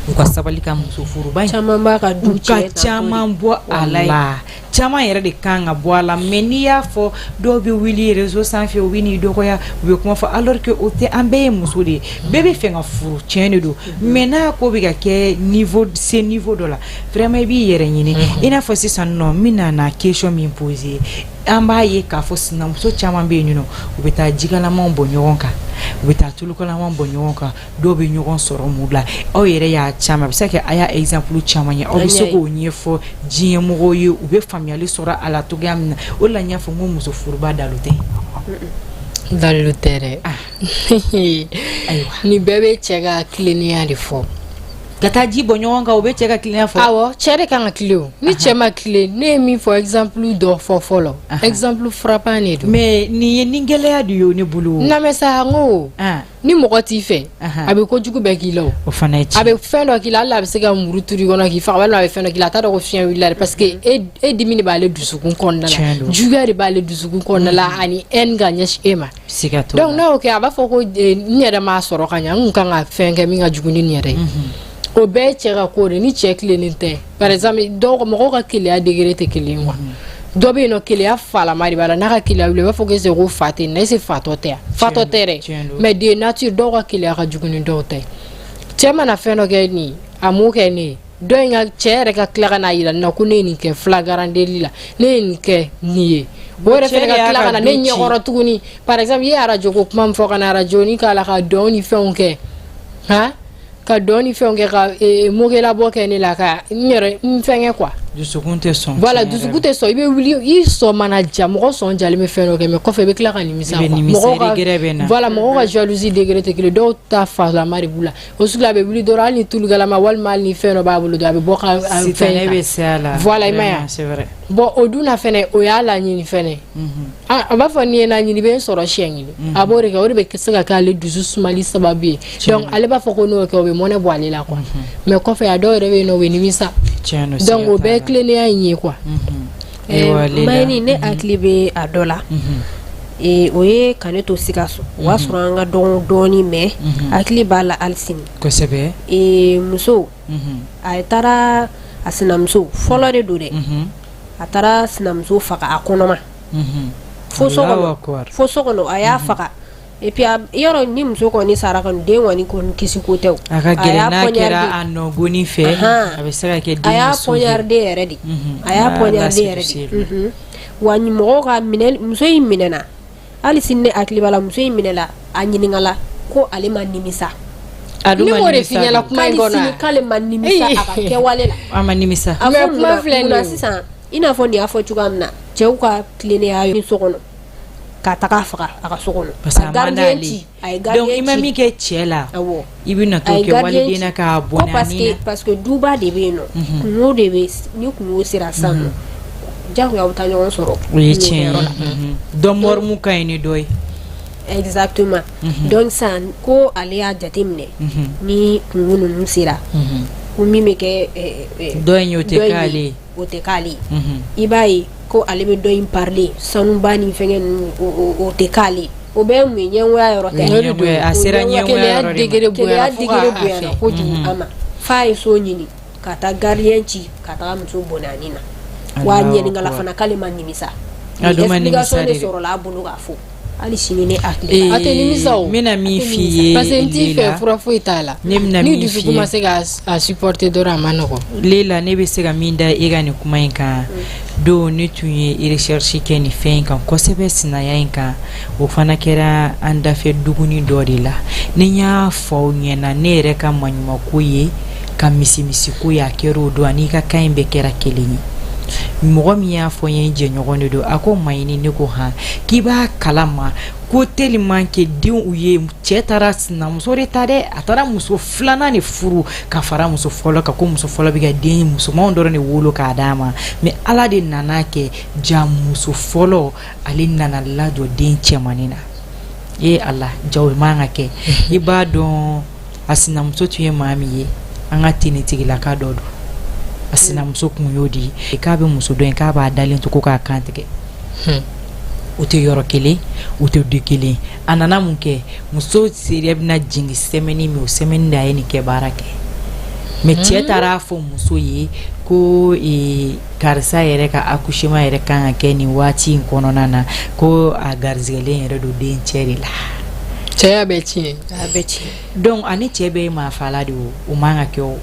U ka sabali ka muso furuba in caman b'a ka du u ka tiɲɛ tan caman bɔ a la, caman yɛrɛ de kan ka bɔ a la. Mais n'i y'a fɔ, dɔw bɛ wuli réseau sanfɛ, u bɛ n'i dɔgɔya, u bɛ kuma fɔ, alors que o tɛ. An bɛɛ ye muso de ye, bɛɛ bɛ fɛ ka furu, tiɲɛ de don. Mais n'a ko bɛ ka kɛ niveau se niveau dɔ la, vraiment i b'i yɛrɛ ɲini. I n'a fɔ sisan nɔ, n bɛna na question min poser, an b'a ye k'a fɔ sinamuso caman bɛ yen nɔ, u bɛ taa jikalamanw bɔ ɲɔgɔn kan, u bɛ taa tulukalamanw bɔ ɲɔgɔn kan, dɔw bɛ ɲɔgɔn sɔrɔ mun la. Aw yɛrɛ y'a caman, a bɛ se ka kɛ a y'a exemple caman ye, aw bɛ se k'o ɲɛfɔ diɲɛ mɔgɔw ye, u bɛ faamuyali sɔrɔ a la cogoya min na. O de la n y'a fɔ n ko muso furuba dalu tɛ. Dalu tɛ dɛ. Ayiwa. Nin bɛɛ bɛ cɛ ka tilennenya de fɔ. Ka taa ji bɔ ɲɔgɔn kan, o bɛ cɛ ka tilennenya fɔ. Awɔ, cɛ de kan ka tilen. O ni cɛ ma tilen, ne ye min fɔ, exemple dɔ fɔ fɔlɔ, exemple frappant de don. Mais nin ye ni gɛlɛya de ye ne bolo. Namɛ sa, n ko ni mɔgɔ t'i fɛ, a bɛ kojugu bɛɛ k'i la. O o fana ye a tiɲɛ. Bɛ fɛn dɔ k'i la, hali a bɛ se ka muru turu i kɔnɔ k'i faga, walima a bɛ fɛn dɔ k'i la, a t'a dɔn ko fiɲɛ wulila dɛ, parce que e dimi de b'ale dusukun kɔnɔna Tiɲɛ la, don. Juguya de b'ale dusukun kɔnɔna la, ani haine ka ɲɛsin e ma. Siga t'o Donc la. n'a y'o kɛ, a b'a fɔ ko n yɛrɛ m'a sɔrɔ ka ɲɛ, n kun kan ka fɛn kɛ min ka jugu ni nin yɛrɛ ye. O bɛɛ ye cɛ ka ko de. Ni cɛ tilennen tɛ, par exemple, dɔw, mɔgɔw ka keleya degré tɛ kelen ye quoi. Dɔ bɛ yen nɔ, keleya falama de b'a la. N'a ka keleya wuli, i b'a fɔ ko est-ce ko fa tɛ nin na, est-ce fatɔ tɛ yan, fatɔ tɛ dɛ. Tiɲɛ don. Mais de nature, dɔw ka keleya ka jugu ni dɔw ta ye. Cɛ mana fɛn dɔ kɛ nin, a m'o kɛ ne ye, dɔ in ka cɛ yɛrɛ ka tila ka n'a yira ne na ko ne ye nin kɛ flagrant délit la, ne ye nin kɛ nin ye, o yɛrɛ Cɛ fɛnɛ de ka y'a tila ka ka na ne du ci. ɲɛkɔrɔ tuguni. Par exemple, i ye arajo ko kuma min fɔ, ka na arajo ni k'a la ka dɔn ni fɛnw kɛ, han, ka dɔn ni fɛnw kɛ, ka mokelabɔ kɛ ne la, ka n yɛrɛ n fɛngɛ quoi. Dusukun tɛ sɔn. Voilà. Tiɲɛ yɛrɛ. Dusukun tɛ sɔn, i bɛ wuli, i sɔn mana ja, mɔgɔ sɔn jalen bɛ fɛn dɔ kɛ, mais kɔfɛ i bɛ tila ka nimisa I bɛ quoi. nimisa, Mɔgɔw ka regret bɛ na. Voilà, mɔgɔw ka jalousie degré tɛ kelen. Dɔw ta falama de b'u la, o sugu la a bɛ wuli dɔrɔn, hali ni tulugalama walima hali ni fɛn dɔ b'a bolo dɔrɔn, a bɛ bɔ ka a fɛn Sitanɛ ta. bɛ se a la. Voilà, i ma ye wa? Vraiment, c'est vrai. Bon, o dun na fɛnɛ, o y'a laɲini fɛnɛ. A b'a fɔ n'i ye na ɲini, i bɛ n sɔrɔ siɲɛ kelen. A b'o de kɛ, o de bɛ se ka k'ale dusu sumali sababu ye. Donc ale b'a fɔ ko n'o kɛ, o bɛ mɔnɛ bɔ ale la quoi. Mais kɔfɛ, a dɔw yɛrɛ bɛ yen nɔ, u bɛ nimisa. Tiɲɛ don. Donc o Siga bɛɛ t'a ye la. tilennenya in ye quoi. Ayiwa, Lela. Mayini, ne hakili bɛ a dɔ la. O ye ka ne to Sikaso, o y'a sɔrɔ an ka dɔgɔn dɔɔni, mais hakili b'a la hali sini. Muso, a taara a sinamuso fɔlɔ de don dɛ, a taara sinamuso faga a kɔnɔma fo so Allahu kɔnɔ. Akbar. Fo so kɔnɔ, a y'a faga. Et puis yɔrɔ ni muso kɔni sara kɔni, den kɔni kɔni kisi ko tɛ o. A ka A gɛlɛn y'a n'a kɛra poignardé. a nɔgɔni fɛ, a bɛ se ka kɛ A den y'a bɛ sauver. poignardé yɛrɛ de. A y'a Ah, poignardé là, yɛrɛ c'est de. difficile. Wa ni mɔgɔw ka minɛ, muso in minɛna, hali sini ne hakili b'a la, muso in minɛla, a ɲininkala ko ale ma nimisa. A dun Ne ma m'o de nimisa f'i ɲɛna dun. kuma in K'ale kɔnɔ sini wa? k'ale ma nimisa a ka kɛwale la. A ma nimisa. A Mais fɔ kuma munna filɛ nin munna ye o. sisan, i n'a fɔ nin y'a fɔ cogoya min na, cɛw ka tilennenya ye so kɔnɔ ka taga faga a ka so kɔnɔ, Parce que ka a man gardien d'ale. ci, a ye Donc gardien i ma ci. min kɛ cɛ la, Awɔ. i bɛ na A t'o ye kɛ gardien waliden ci. na k'a Ko bɔnɛ a parce ni que na. Parce que duba de bɛ yen nɔ, kungo de bɛ, ni kungo sera sisan nɔ, jagoya aw bɛ taa ɲɔgɔn sɔrɔ O ye tiɲɛ ye. kungokɛyɔrɔ la. Dɔ mɔrimu ka ɲi ni dɔ ye. Exactement. Donc sisan ko ale y'a jateminɛ, ni kungo ninnu sera, ko min bɛ kɛ Dɔ in ye, o tɛ dɔ in ye, k'ale ye. O tɛ k'ale ye. I b'a ye ko ale bɛ dɔ in parler sanuba ni fɛngɛ ninnu, o tɛ k'ale ye. O bɛɛ ye mun ye? Ɲɛngoya yɔrɔ tɛ. O ye ɲɛngoya, a sera O ɲɛngoya. ɲɛngoya Keleya yɔrɔ de ma. degré Keleya bonyana fo degré k'a bonyana fɛ. kojugu a ma, f'a ye so ɲini ka taa gardien ci ka taga muso bɔnɛ a ni na. Wa a Allahu ɲininkala Akbar. fana k'ale ma nimisa. A dun ma Explication nimisa de de dɛ. sɔrɔla a bolo k'a fɔ hali sini ne hakili b'a la. A tɛ nimisa o. N bɛna min f'i ye, Parce que n t'i Lela, fɛ, fura foyi t'a la. Ne bɛna Ni min f'i dusukun ye. ma se ka a supporter dɔrɔn, a ma nɔgɔn. Lela, ne bɛ se ka min da e ka nin kuma in kan, don ne tun ye recherche kɛ nin fɛn in kan kosɛbɛ, sinaya in kan. O fana kɛra an dafɛ duguni dɔ de la. Ni n y'a fɔ aw ɲɛna, ne yɛrɛ ka maɲumako ye ka misimisiko ye, a kɛra o don, ani i ka kan in bɛɛ kɛra kelen ye. Mɔgɔ min y'a fɔ n ye, n jɛɲɔgɔn de don. A ko Maɲini, ne ko han, k'i b'a kalama ko tellement que denw ye, cɛ taara sinamuso de ta dɛ, a taara muso filanan de furu ka fara muso fɔlɔ kan, ko muso fɔlɔ bɛ ka den musomanw dɔrɔn de wolo k'a d'a ma. Mais Ala de nana kɛ ja, muso fɔlɔ ale nana lajɔ den cɛmannin na. E Ala, ja o man ka kɛ. I b'a dɔn a sinamuso tun ye maa min ye, an ka tenitigilaka dɔ don. A sinamuso kun y'o de ye k'a bɛ muso dɔ in k'a b'a dalen to ko k'a kan tigɛ. U tɛ yɔrɔ kelen, u tɛ du kelen. A nana mun kɛ? Muso seri bɛna jigin semaine min, o semaine de a ye nin kɛ baara kɛ. Mais cɛ taara a fɔ muso ye ko karisa yɛrɛ ka accouchement yɛrɛ kan ka kɛ nin waati in kɔnɔna na, ko a garizigɛlen yɛrɛ don den cɛ de la. Cɛ y'a bɛɛ tiɲɛ. A bɛɛ tiɲɛ. Donc ani cɛ bɛɛ ye maafala de, o man ka kɛ. O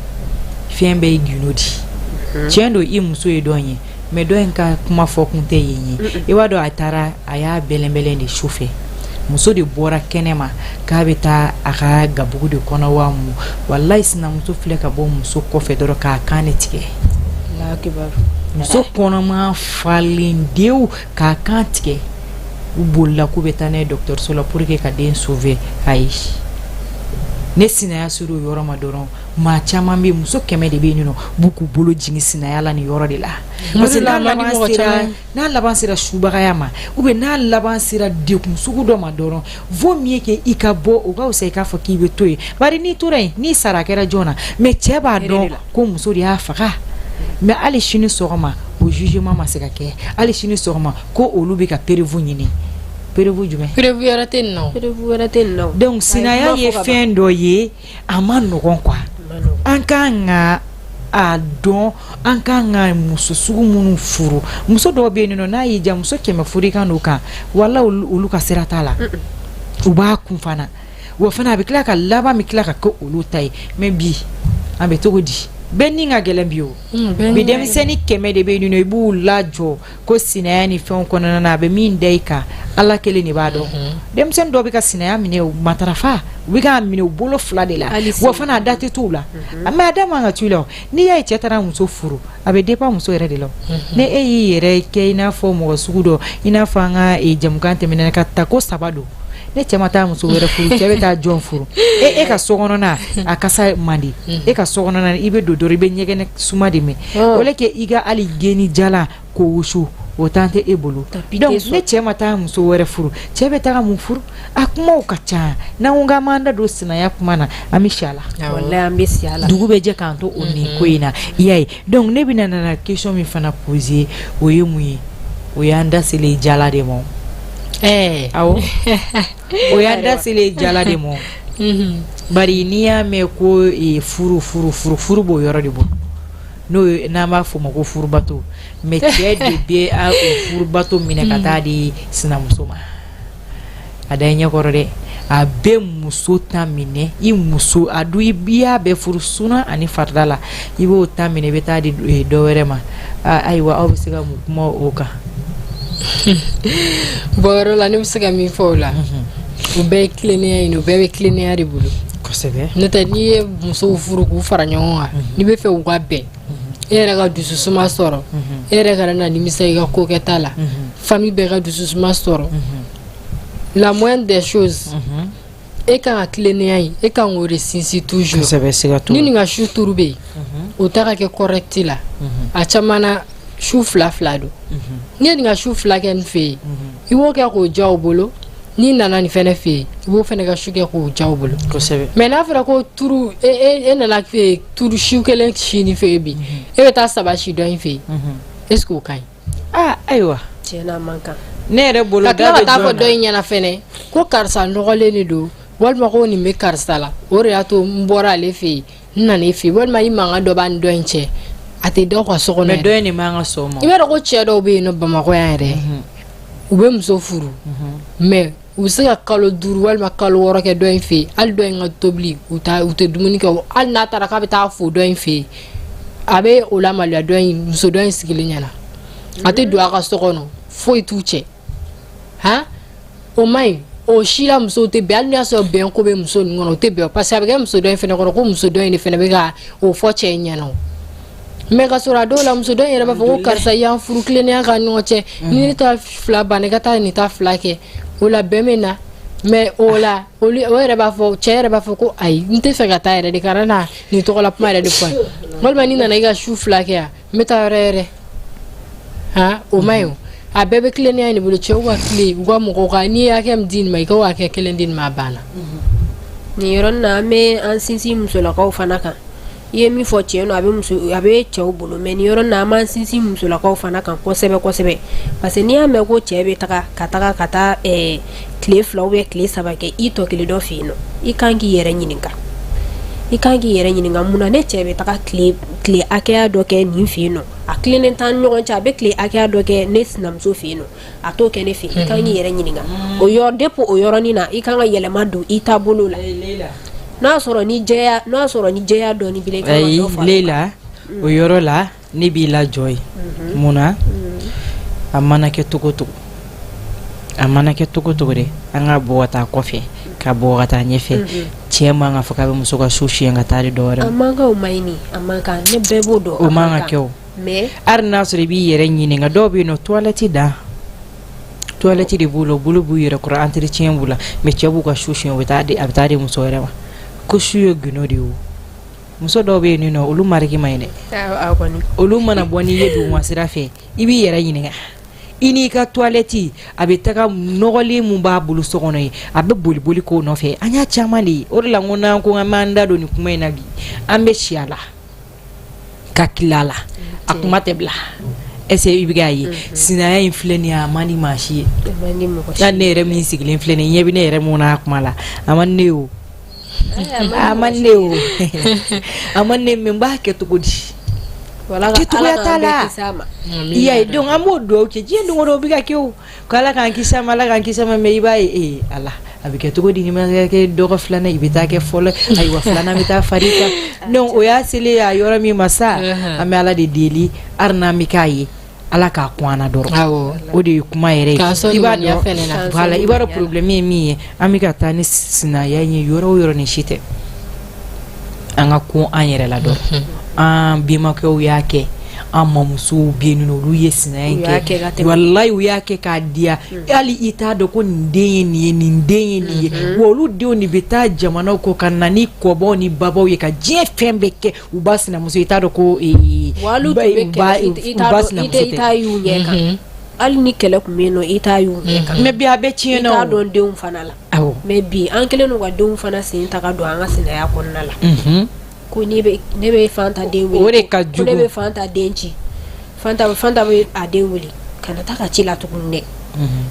fɛn bɛɛ ye gundo di. Tiɲɛ don, i muso ye dɔ ye, mais dɔ in ka kuma fɔ kun tɛ yen ye. I b'a dɔn, a taara a y'a bɛlɛnbɛlɛn de su fɛ. Muso de bɔra kɛnɛ ma k'a bɛ taa a ka gabugu de kɔnɔ wa mun. Walayi, sinamuso filɛ ka bɔ muso kɔfɛ dɔrɔn k'a kan de tigɛ. Muso kɔnɔma falen denw, k'a kan tigɛ. U bolila k'u bɛ taa n'a ye dɔgɔtɔrɔso la pour que ka den sauver. Ayi, ne sinaya sera o yɔrɔ ma dɔrɔn, maa caman bɛ, muso 100 de bɛ yen nɔ b'u k'u bolo jigin sinaya la nin yɔrɔ de la. Parce que n'a laban sera subagaya ma, ou bien n'a laban sera degun sugu dɔ ma dɔrɔn, vaut mieux que i ka bɔ. O ka fisa i k'a fɔ k'i bɛ to yen. Bari n'i tora yen, n'i sara, a kɛra jɔn na? Mais cɛ b'a dɔn ko muso de y'a faga. Mais hali sini sɔgɔma, o jugement ma se ka kɛ. Hali sini sɔgɔma, ko olu bɛ ka preuve ɲini. Preuve jumɛn? Preuve yɛrɛ tɛ nin na. Preuve wɛrɛ tɛ nin na. Donc sinaya ye fɛn dɔ ye, a ma nɔgɔn quoi. An kan ka a dɔn, an kan ka muso sugu minnu furu. Muso dɔw bɛ yen nɔ, n'a y'i diya, muso 100 furu i ka n'o kan, wala olu ka sira t'a la, u b'a kun fana. Wa fana a bɛ tila ka laban bɛ tila ka kɛ olu ta ye. Mais bi, an bɛ cogo di? Bɛɛ ni ka gɛlɛn bi. O bi, denmisɛnnin 100 de bɛ yen nɔ, i b'u lajɔ ko sinaya ni fɛnw kɔnɔna na, a bɛ min da i kan, Ala kelen de b'a dɔn. Denmisɛnnin dɔw bɛ ka sinaya minɛ, u matarafa, u bɛ k'a minɛ u bolo fila de la. Wa fana a da tɛ t'u la, mais a da man ka t'u la. N'i y'a ye cɛ taara muso furu, a bɛ dépend muso yɛrɛ de la. Ni e y'i yɛrɛ kɛ i n'a fɔ mɔgɔ sugu dɔ, i n'a fɔ an ka jamukan tɛmɛnen ka ta ko saba don, ne cɛ ma taa muso wɛrɛ furu, cɛ bɛ taa jɔn furu? E ka so kɔnɔna a kasa man di. E ka so kɔnɔna, i bɛ don dɔrɔn, i bɛ ɲɛgɛnɛ suma de mɛn. O le kɛ i ka hali geni jalan k'o wusu, o temps tɛ e bolo. Donc ne cɛ ma taa muso wɛrɛ furu, cɛ bɛ taga mun furu? A kumaw ka ca. N'an ko k'an b'an da don sinaya kuma na, an bɛ si a la. Walahi, an bɛ si a la. Dugu bɛ jɛ k'an to o nin ko in na. I y'a ye? Donc ne bɛna nana question min fana poser, o ye mun ye? O y'an da selen jala de ma. Awɔ, o y'an da selen jala de ma. Bari n'i y'a mɛn ko furu furu furu furu, b'o yɔrɔ de bolo, n'o ye n'an b'a fɔ o ma ko furubato. Mais cɛ de bɛ o furubato minɛ ka taa di sinamuso ma. A da i ɲɛkɔrɔ dɛ, a bɛ muso ta minɛ. I muso a dun, i y'a bɛɛ furu suna ani farida la, i b'o ta minɛ, i bɛ taa di dɔ wɛrɛ ma. Ayiwa, aw bɛ se ka mun kuma o kan? Bon, yɔrɔ la, ne bɛ se ka min fɔ o la, o bɛɛ ye tilennenya ye, o bɛɛ bɛ tilennenya de bolo. N'o tɛ, n'i ye musow furu k'u fara ɲɔgɔn kan, n'i bɛ fɛ u ka bɛn, e yɛrɛ ka dususuma sɔrɔ, e yɛrɛ kana na nimisa i ka ko kɛta la, famille bɛɛ ka dususuma sɔrɔ, la moindre des choses, e kan ka tilennenya ye, e kan k'o de sinsin toujours. Ni nin ka su turu bɛ yen, o ta ka kɛ correct la. A caman na, su fila fila don. N'i ye nin ka su fila kɛ nin fɛ yen, i b'o kɛ k'o diya o bolo. N'i nana nin fɛnɛ fɛ yen, i b'o fɛnɛ ka su kɛ k'o diya o bolo. Mais n'a fɔra ko turu, e nana turu su kelen si nin fɛ yen bi, e bɛ taa saba si dɔ in fɛ yen, est ce que o ka ɲi? Aa, ayiwa. Tiɲɛna, a man kan. Ne yɛrɛ bolo, ka tila ka taa fɔ dɔ in ɲɛna fɛnɛ ko karisa nɔgɔlen de don, walima ko nin bɛ karisa la, o de y'a to n bɔra ale fɛ yen, n nana e fɛ yen, walima i mankan dɔ b'a ni dɔ in cɛ, a tɛ dɔw ka so kɔnɔ. Mais dɔ in de man ka sɔn o ma. I b'a dɔn ko cɛ dɔw bɛ yen nɔ Bamakɔ yan yɛrɛ, u bɛ muso furu, mais u bɛ se ka kalo 5 walima kalo 6 kɛ dɔ in fɛ yen. Hali dɔ in ka tobili, u ta, u tɛ dumuni kɛ. Hali n'a taara k'a bɛ taa fo dɔ in fɛ yen, a bɛ o lamaloya dɔ in, muso dɔ in sigilen ɲɛna. A tɛ don a ka so kɔnɔ, foyi t'u cɛ. Han, o man ɲi. O si la, musow tɛ bɛn. Hali n'a y'a sɔrɔ bɛn ko bɛ muso ninnu kɔnɔ, o tɛ bɛn, parce que a bɛ kɛ muso dɔ in fɛnɛ kɔnɔ ko muso dɔ in de fɛnɛ bɛ ka o fɔ cɛ in ɲɛna. O mais ka sɔrɔ a dɔw la, muso dɔ in yɛrɛ b'a fɔ ko karisa y'an furu, tilennenya ka ɲɔgɔn cɛ, ni ne ta fila banna, i ka taa nin ta fila kɛ, o la bɛn bɛ na. Mais o la, olu o yɛrɛ b'a fɔ, cɛ yɛrɛ b'a fɔ ko ayi, n tɛ fɛ ka taa yɛrɛ de, kana na nin tɔgɔla kuma yɛrɛ de fɔ n ye, walima n'i nana i ka su fila kɛ yan, n bɛ taa yɔrɔ yɛrɛ. Han, o ma ɲi. O a bɛɛ bɛ tilennenya in de bolo. Cɛw ka tilen u ka mɔgɔw kan. N'i ye hakɛ min di nin ma, i ka o hakɛ kelen di nin ma, a banna. Nin yɔrɔnin na, an bɛ an sinsin musolakaw fana kan. I ye min fɔ, tiɲɛ don, a bɛ muso, a bɛ cɛw bolo, mais nin yɔrɔnin na, an b'an sinsin musolakaw fana kan kosɛbɛ kosɛbɛ, parce que n'i y'a mɛn ko cɛ bɛ taga ka taga ka taa tile 2 ou bien tile 3 kɛ i tɔ kelen dɔ fɛ yen nɔ, i kan k'i yɛrɛ ɲininka. I kan k'i yɛrɛ ɲininka mun na ne cɛ bɛ taga tile hakɛya dɔ kɛ nin fɛ yen nɔ, a tilennen t'an ni ɲɔgɔn cɛ, a bɛ tile hakɛya dɔ kɛ ne sinamuso fɛ yen nɔ, a t'o kɛ ne fɛ. I kan k'i yɛrɛ ɲininka o yɔrɔ. Depuis o yɔrɔnin na, i kan ka yɛlɛma don i taabolo la. N'a sɔrɔ ni jɛya, n'a sɔrɔ ni jɛya dɔɔni b'i la, i kan ka dɔ fara o kan. Leila, o yɔrɔ la, ne b'i lajɔ yen. Mun na? A mana kɛ cogo cogo, a mana kɛ cogo cogo dɛ, an ka bɔ ka taa kɔfɛ, ka bɔ ka taa ɲɛfɛ, cɛ man ka fɔ k'a bɛ muso ka su siyɛn ka taa di dɔ wɛrɛ ma. A man kan, o ma ɲi, a man kan, ne bɛɛ b'o dɔn. O man ka kɛ o. Mais hali n'a sɔrɔ i b'i yɛrɛ ɲininka, dɔw bɛ yen nɔ, toilette dan, toilette de b'u la, u bolo b'u yɛrɛ kɔrɔ, entretien b'u la, mais cɛ b'u ka su siyɛn, u bɛ taa di, a bɛ taa di muso wɛrɛ ma, ko su ye gundo de ye. O muso dɔw bɛ yen nɔ, olu mariki man ɲi dɛ. Olu mana bɔ n'i ye duguma sira fɛ, i b'i yɛrɛ ɲininka, i n'i ka toilette, a bɛ taga nɔgɔlen mun b'a bolo so kɔnɔ yen, a bɛ boli boli k'o nɔfɛ. An y'a caman de ye. O de la n ko n'an ko an b'an da don nin kuma in na bi, an bɛ si a la ka tila a la, a kuma tɛ bila. Est-ce i bɛ k'a ye, sinaya in filɛ nin ye, a man di maa si ye. Hali ne yɛrɛ min sigilen filɛ nin ye, ɲɛ bɛ ne yɛrɛ mun na kuma la, a man di ne ye o, a man di ne o, a man di ne, mais n b'a kɛ cogo di? Kɛcogoya t'a la, i y'a ye. Donc an b'o dugawu kɛ diɲɛ don o don, o bɛ ka kɛ o, ko Ala k'an kisi a ma, Ala k'an kisi a ma. Mais i b'a ye, ee Ala, a bɛ kɛ cogo di? N'i ma kɛ dɔgɔ filanan, i bɛ taa kɛ fɔlɔ, ayiwa, filanan bɛ taa far'i kan. Donc o y'a selen a yɔrɔ min ma sa, an bɛ Ala de deli, hali n'an bɛ k'a ye, Ala k'a kun an na dɔrɔn. O de ye kuma yɛrɛ ye. I b'a dɔn, voilà, i b'a dɔn problème ye min ye, an bɛ ka taa ni sinaya in ye yɔrɔ o yɔrɔ, nin si tɛ an ka kun an yɛrɛ la dɔrɔn. An bɛnbakɛw y'a kɛ, an mamusow bɛ yen nɔ, olu ye sinaya in kɛ, walayi, u y'a kɛ k'a diya. Hali i t'a dɔn ko nin den ye nin ye, nin den ye nin ye. Wa olu denw de bɛ taa jamanaw kɔ ka na ni kɔbaw ni babaw ye ka diɲɛ fɛn bɛɛ kɛ u ba sinamuso. I t'a dɔn ko ba sinamuso tɛ. Hali ni kɛlɛ tun bɛ yen nɔ, i t'a y'u ɲɛ kan. Mais bi a bɛɛ tiɲɛna. I t'a dɔn denw fana la. Mais bi an kɛlen don ka denw fana sen ta ka don an ka sinaya kɔnɔna la. Ko ne bɛ Fanta den wele. O de ka jugu. Ne bɛ Fanta den ci. Fanta, Fanta bɛ a den wele, kana taa ka ci la tuguni dɛ,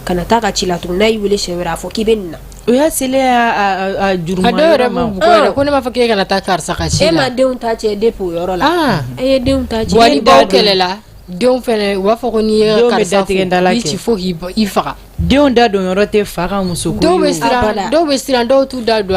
kana taa ka ci la tuguni. N'a y'i wele siɲɛ wɛrɛ, a fɔ k'i bɛ nin na. O y'a selen a juruma. A dɔw yɛrɛ b'u bugɔ yɛrɛ ko ne m'a fɔ k'e kana taa karisa ka ci la. E ma denw ta cɛ depuis o yɔrɔ la. E ye denw ta cɛ. Wa ni baw kɛlɛla, denw fɛnɛ u b'a fɔ ko n'i ye karisa fo i ci fo k'i faga. Denw da don yɔrɔ tɛ fa ka muso ko. Dɔw bɛ siran, dɔw bɛ siran, dɔw t'u da don,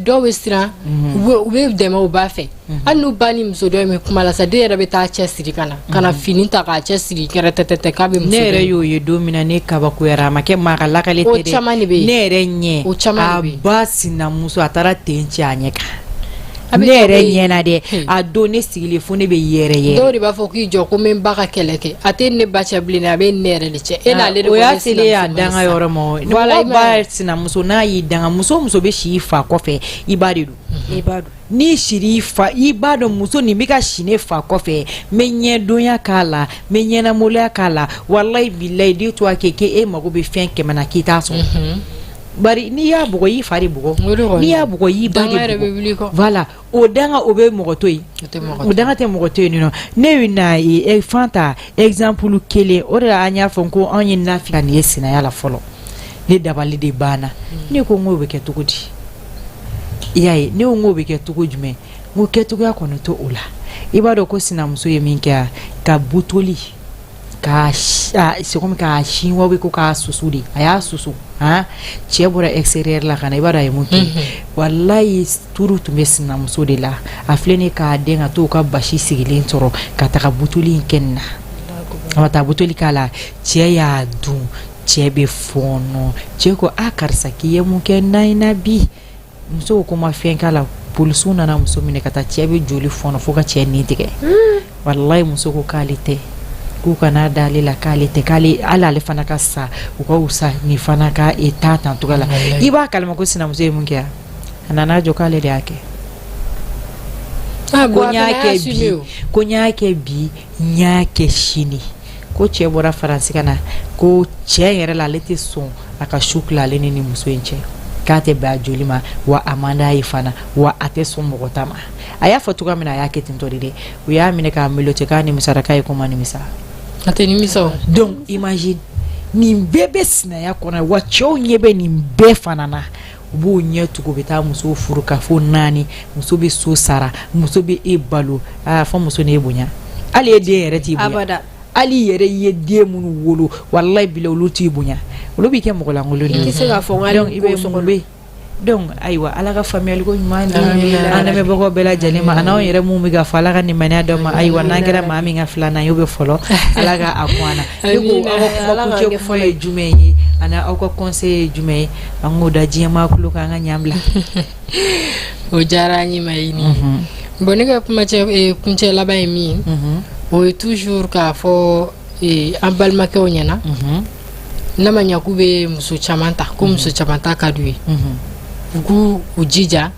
dɔw bɛ siran, u bɛ dɛmɛ u ba fɛ. Hali n'u ba ni muso dɔ in bɛ kuma la sa, den yɛrɛ bɛ taa cɛ siri ka na, ka na fini ta k'a cɛ siri kɛrɛtɛtɛ k'a bɛ muso. Ne yɛrɛ y'o ye don min na, ne kabakoyara. A ma kɛ maa ka lakale tɛ dɛ. O caman de bɛ yen. Ne yɛrɛ ɲɛ. O caman de bɛ yen. A ba sinamuso, a taara ten ci a ɲɛ kan. Ne yɛrɛ ɲɛna dɛ, a don ne sigilen fo ne bɛ yɛrɛ yɛrɛ. Dɔw de b'a fɔ k'i jɔ ko n bɛ n ba ka kɛlɛ kɛ, a tɛ ne ba cɛ bilen, a bɛ ne yɛrɛ de cɛ, e n'ale de. O y'a selen a danga yɔrɔ ma. Voilà, ba sinamuso n'a y'i danga, muso muso bɛ si i fa kɔfɛ, i ba de don. I ba don. N'i siri i fa, i b'a dɔn muso nin bɛ ka si ne fa kɔfɛ, n bɛ ɲɛdonya k'a la, n bɛ ɲɛnamoloya k'a la. Walayi bilayi, dis-toi que k'e mago bɛ fɛn 100 na, k'i t'a sɔrɔ. Bari n'i y'a bugɔ, i fa de bugɔ, n'i y'a bugɔ, i ba de bugɔ. Voilà, o danga, o bɛ mɔgɔ to yen, o danga tɛ mɔgɔ to yen nɔ. Ne bɛ na Fanta exemple kelen, o de la an y'a fɔ ko anw ye nafi nin ye sinaya la fɔlɔ. Ne dabali de banna. Ne ko n k'o bɛ kɛ cogo di? I y'a ye, ne ko n k'o bɛ kɛ cogo jumɛn? N ko kɛcogoya kɔni to o la. I b'a dɔn ko sinamuso ye min kɛ, ka butoli k'a c'est comme k'a sin wa bɛ ko k'a susu de, a y'a susu. Han, cɛ bɔra extérieur la ka na, i b'a dɔn a ye mun kɛ? Walayi, turu tun bɛ sinamuso de la. A filɛ nin k'a den ka t'o ka basi sigilen sɔrɔ ka taga butoli in kɛ nin na, a ma taa butoli k'a la, cɛ y'a dun, cɛ bɛ fɔɔnɔ. Cɛ ko a karisa, k'i ye mun kɛ na in na bi? Muso ko ma fɛn k'a la. Polisiw nana muso minɛ ka taa, cɛ bɛ joli fɔɔnɔ fo ka cɛ nin tigɛ. Walayi, muso ko k'ale tɛ, k'u kana da ale la, k'ale tɛ, k'ale hali ale fana ka sa, u ka wusa nin fana ka taa tan cogoya la. I b'a kalama ko sinamuso ye mun kɛ? A nana jɔ k'ale de y'a kɛ. Ko n y'a kɛ bi, ko n y'a kɛ bi, n y'a kɛ sini. Ko cɛ bɔra Faransi ka na, ko cɛ yɛrɛ la, ale tɛ sɔn a ka su tila ale ni nin muso in cɛ, k'a tɛ bɛn a joli ma, wa a man d'a ye fana, wa a tɛ sɔn mɔgɔ ta ma. A y'a fɔ cogoya min na, a y'a kɛ ten tɔ de dɛ. U y'a minɛ k'a menotté, k'a nimisara, k'a ye ko ma nimisa. A tɛ nimisa o. Donc imagine, nin bɛɛ bɛ sinaya kɔnɔ, wa cɛw ɲɛ bɛ nin bɛɛ fana na. U b'u ɲɛ tugu, u bɛ taa muso furu ka fo naani. Muso bɛ so sara, muso bɛ e balo. Aa, fɔ muso n'e bonya, hali e den yɛrɛ t'i bonya. Hali yɛrɛ i ye den minnu wolo, walayi bila, olu t'i bonya, olu b'i kɛ mɔgɔlankolon de ye. I tɛ se k'a fɔ. Donc i bɛ mun bɛ? Donc ayiwa, Ala ka faamuyaliko ɲuman di an lamɛnbagaw bɛɛ lajɛlen ma, an'anw yɛrɛ mun bɛ ka fɔ, Ala ka limaniya d'aw ma. Ayiwa, n'an kɛra maa min ka filanan ye, o bɛ fɔlɔ, Ala ka a kun an na. Ne ko, aw ka kuma kuncɛ kuma ye jumɛn ye, ani aw ka conseil ye jumɛn ye? An k'o da diɲɛmaa tulo kan, an ka ɲan bila. O diyara an ye, Mayini. Bon, ne ka kumacɛ kuncɛ laban ye min ye, o ye toujours k'a fɔ an balimakɛw ɲɛna, n'a ma ɲɛ k'u bɛ muso caman ta, ko muso caman ta ka d'u ye, u k'u u jija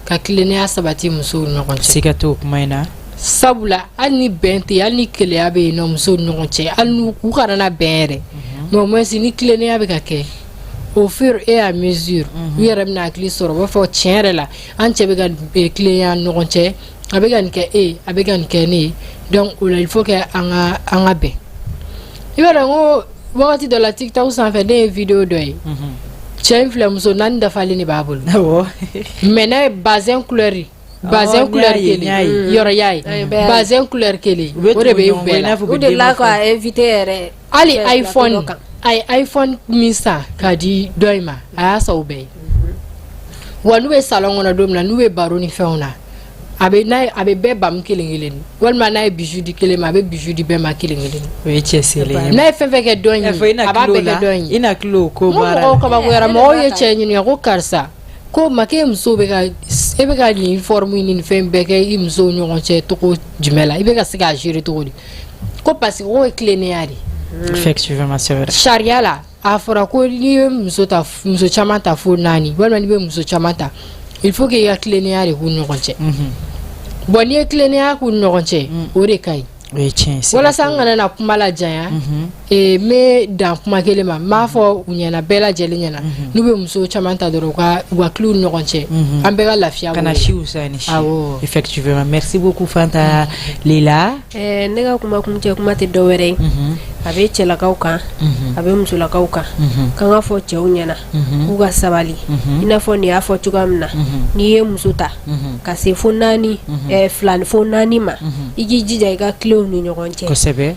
ka tilennenya sabati musow ni ɲɔgɔn cɛ. Siga t'o kuma in na. Sabula hali ni bɛn tɛ yen, hali ni keleya bɛ yen nɔ musow ni ɲɔgɔn cɛ, hali n'u u kana na bɛn yɛrɛ, mais au moins ni tilennenya bɛ ka kɛ, au fur et à mesure u yɛrɛ bɛna hakili sɔrɔ, u b'a fɔ tiɲɛ yɛrɛ la, an cɛ bɛ ka tilennenya ɲɔgɔn cɛ, a bɛ ka nin kɛ e ye, a bɛ ka nin kɛ ne ye. Donc o la, il faut que an ka bɛn. I b'a dɔn ko wagati dɔ la, TikTok sanfɛ, ne ye vidéo dɔ ye, cɛ in filɛ, muso naani dafalen de b'a bolo, mais n'a ye bazin couleur, bazin couleur kelen yɔrɔ y'a ye, bazin couleur kelen, o de bɛ bɛɛ la. U delila ka invité yɛrɛ. Hali iPhone, a ye iPhone min san k'a di dɔ in ma, a y'a san o bɛɛ ye. Wa n'u bɛ salon kɔnɔ don min na, n'u bɛ baro ni fɛnw na, a bɛ n'a ye, a bɛ bɛɛ bamu kelen kelen, walima n'a ye bijou di kelen ma, a bɛ bijou di bɛɛ ma kelen kelen. O ye cɛsirilen ye. N'a ye fɛn fɛn kɛ dɔ in ye, a b'a bɛɛ kɛ dɔ in ye. I na tila o ko baara. Mɔgɔw kabakoyara, mɔgɔw ye cɛ ɲininka ko karisa, ko ma k'e muso bɛ ka e bɛ ka nin forme ni nin fɛn bɛɛ kɛ i musow ɲɔgɔn cɛ cogo jumɛn la, i bɛ ka se k'a gérer cogo di? Ko parce que k'o ye tilennenya de ye. Effectivement, c'est vrai. Sariya la, a fɔra ko n'i ye muso ta, muso caman ta fo naani, walima n'i bɛ muso caman ta, il faut que i ka tilennenya de k'u ni ɲɔgɔn cɛ. Bon, n'i ye tilennenya k'u ni ɲɔgɔn cɛ, o de ka ɲi. O ye tiɲɛ ye. Walasa n kana na kuma lajanya, n bɛ dan kuma kelen ma. N b'a fɔ u ɲɛna, bɛɛ lajɛlen ɲɛna, n'u bɛ muso caman ta dɔrɔn, u ka tilen u ni ɲɔgɔn cɛ, an bɛɛ ka lafiya. Kana si wusa ni si. Awɔ. Effectivement, merci beaucoup Fanta Lela. Ne ka kuma kuncɛ kuma tɛ dɔwɛrɛ ye, a bɛ cɛlakaw kan, a bɛ musolakaw kan. K'an ka fɔ cɛw ɲɛna k'u ka sabali, i n'a fɔ nin y'a fɔ cogoya min na, n'i ye muso ta ka se fo naani, fila fo naani ma, i k'i jija i ka tilen u ni ɲɔgɔn cɛ.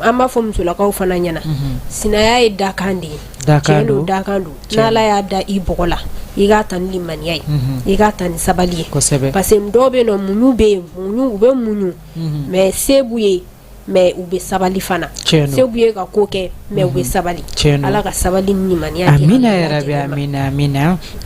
An b'a fɔ musolakaw fana ɲɛna, sinaya ye dakan de ye. Dakan don, dakan don. N'Ala y'a da i bɔgɔ la, i k'a ta ni limaniya ye, i k'a ta ni sabali ye, parce que dɔw bɛ yen nɔ, muɲu bɛ yen, muɲu, u bɛ muɲu, mais se b'u ye, mais u bɛ sabali fana. Se b'u ye ka ko kɛ, mais u bɛ sabali. Ala ka sabali ni limaniya di. Amina yarabi, amina, amina.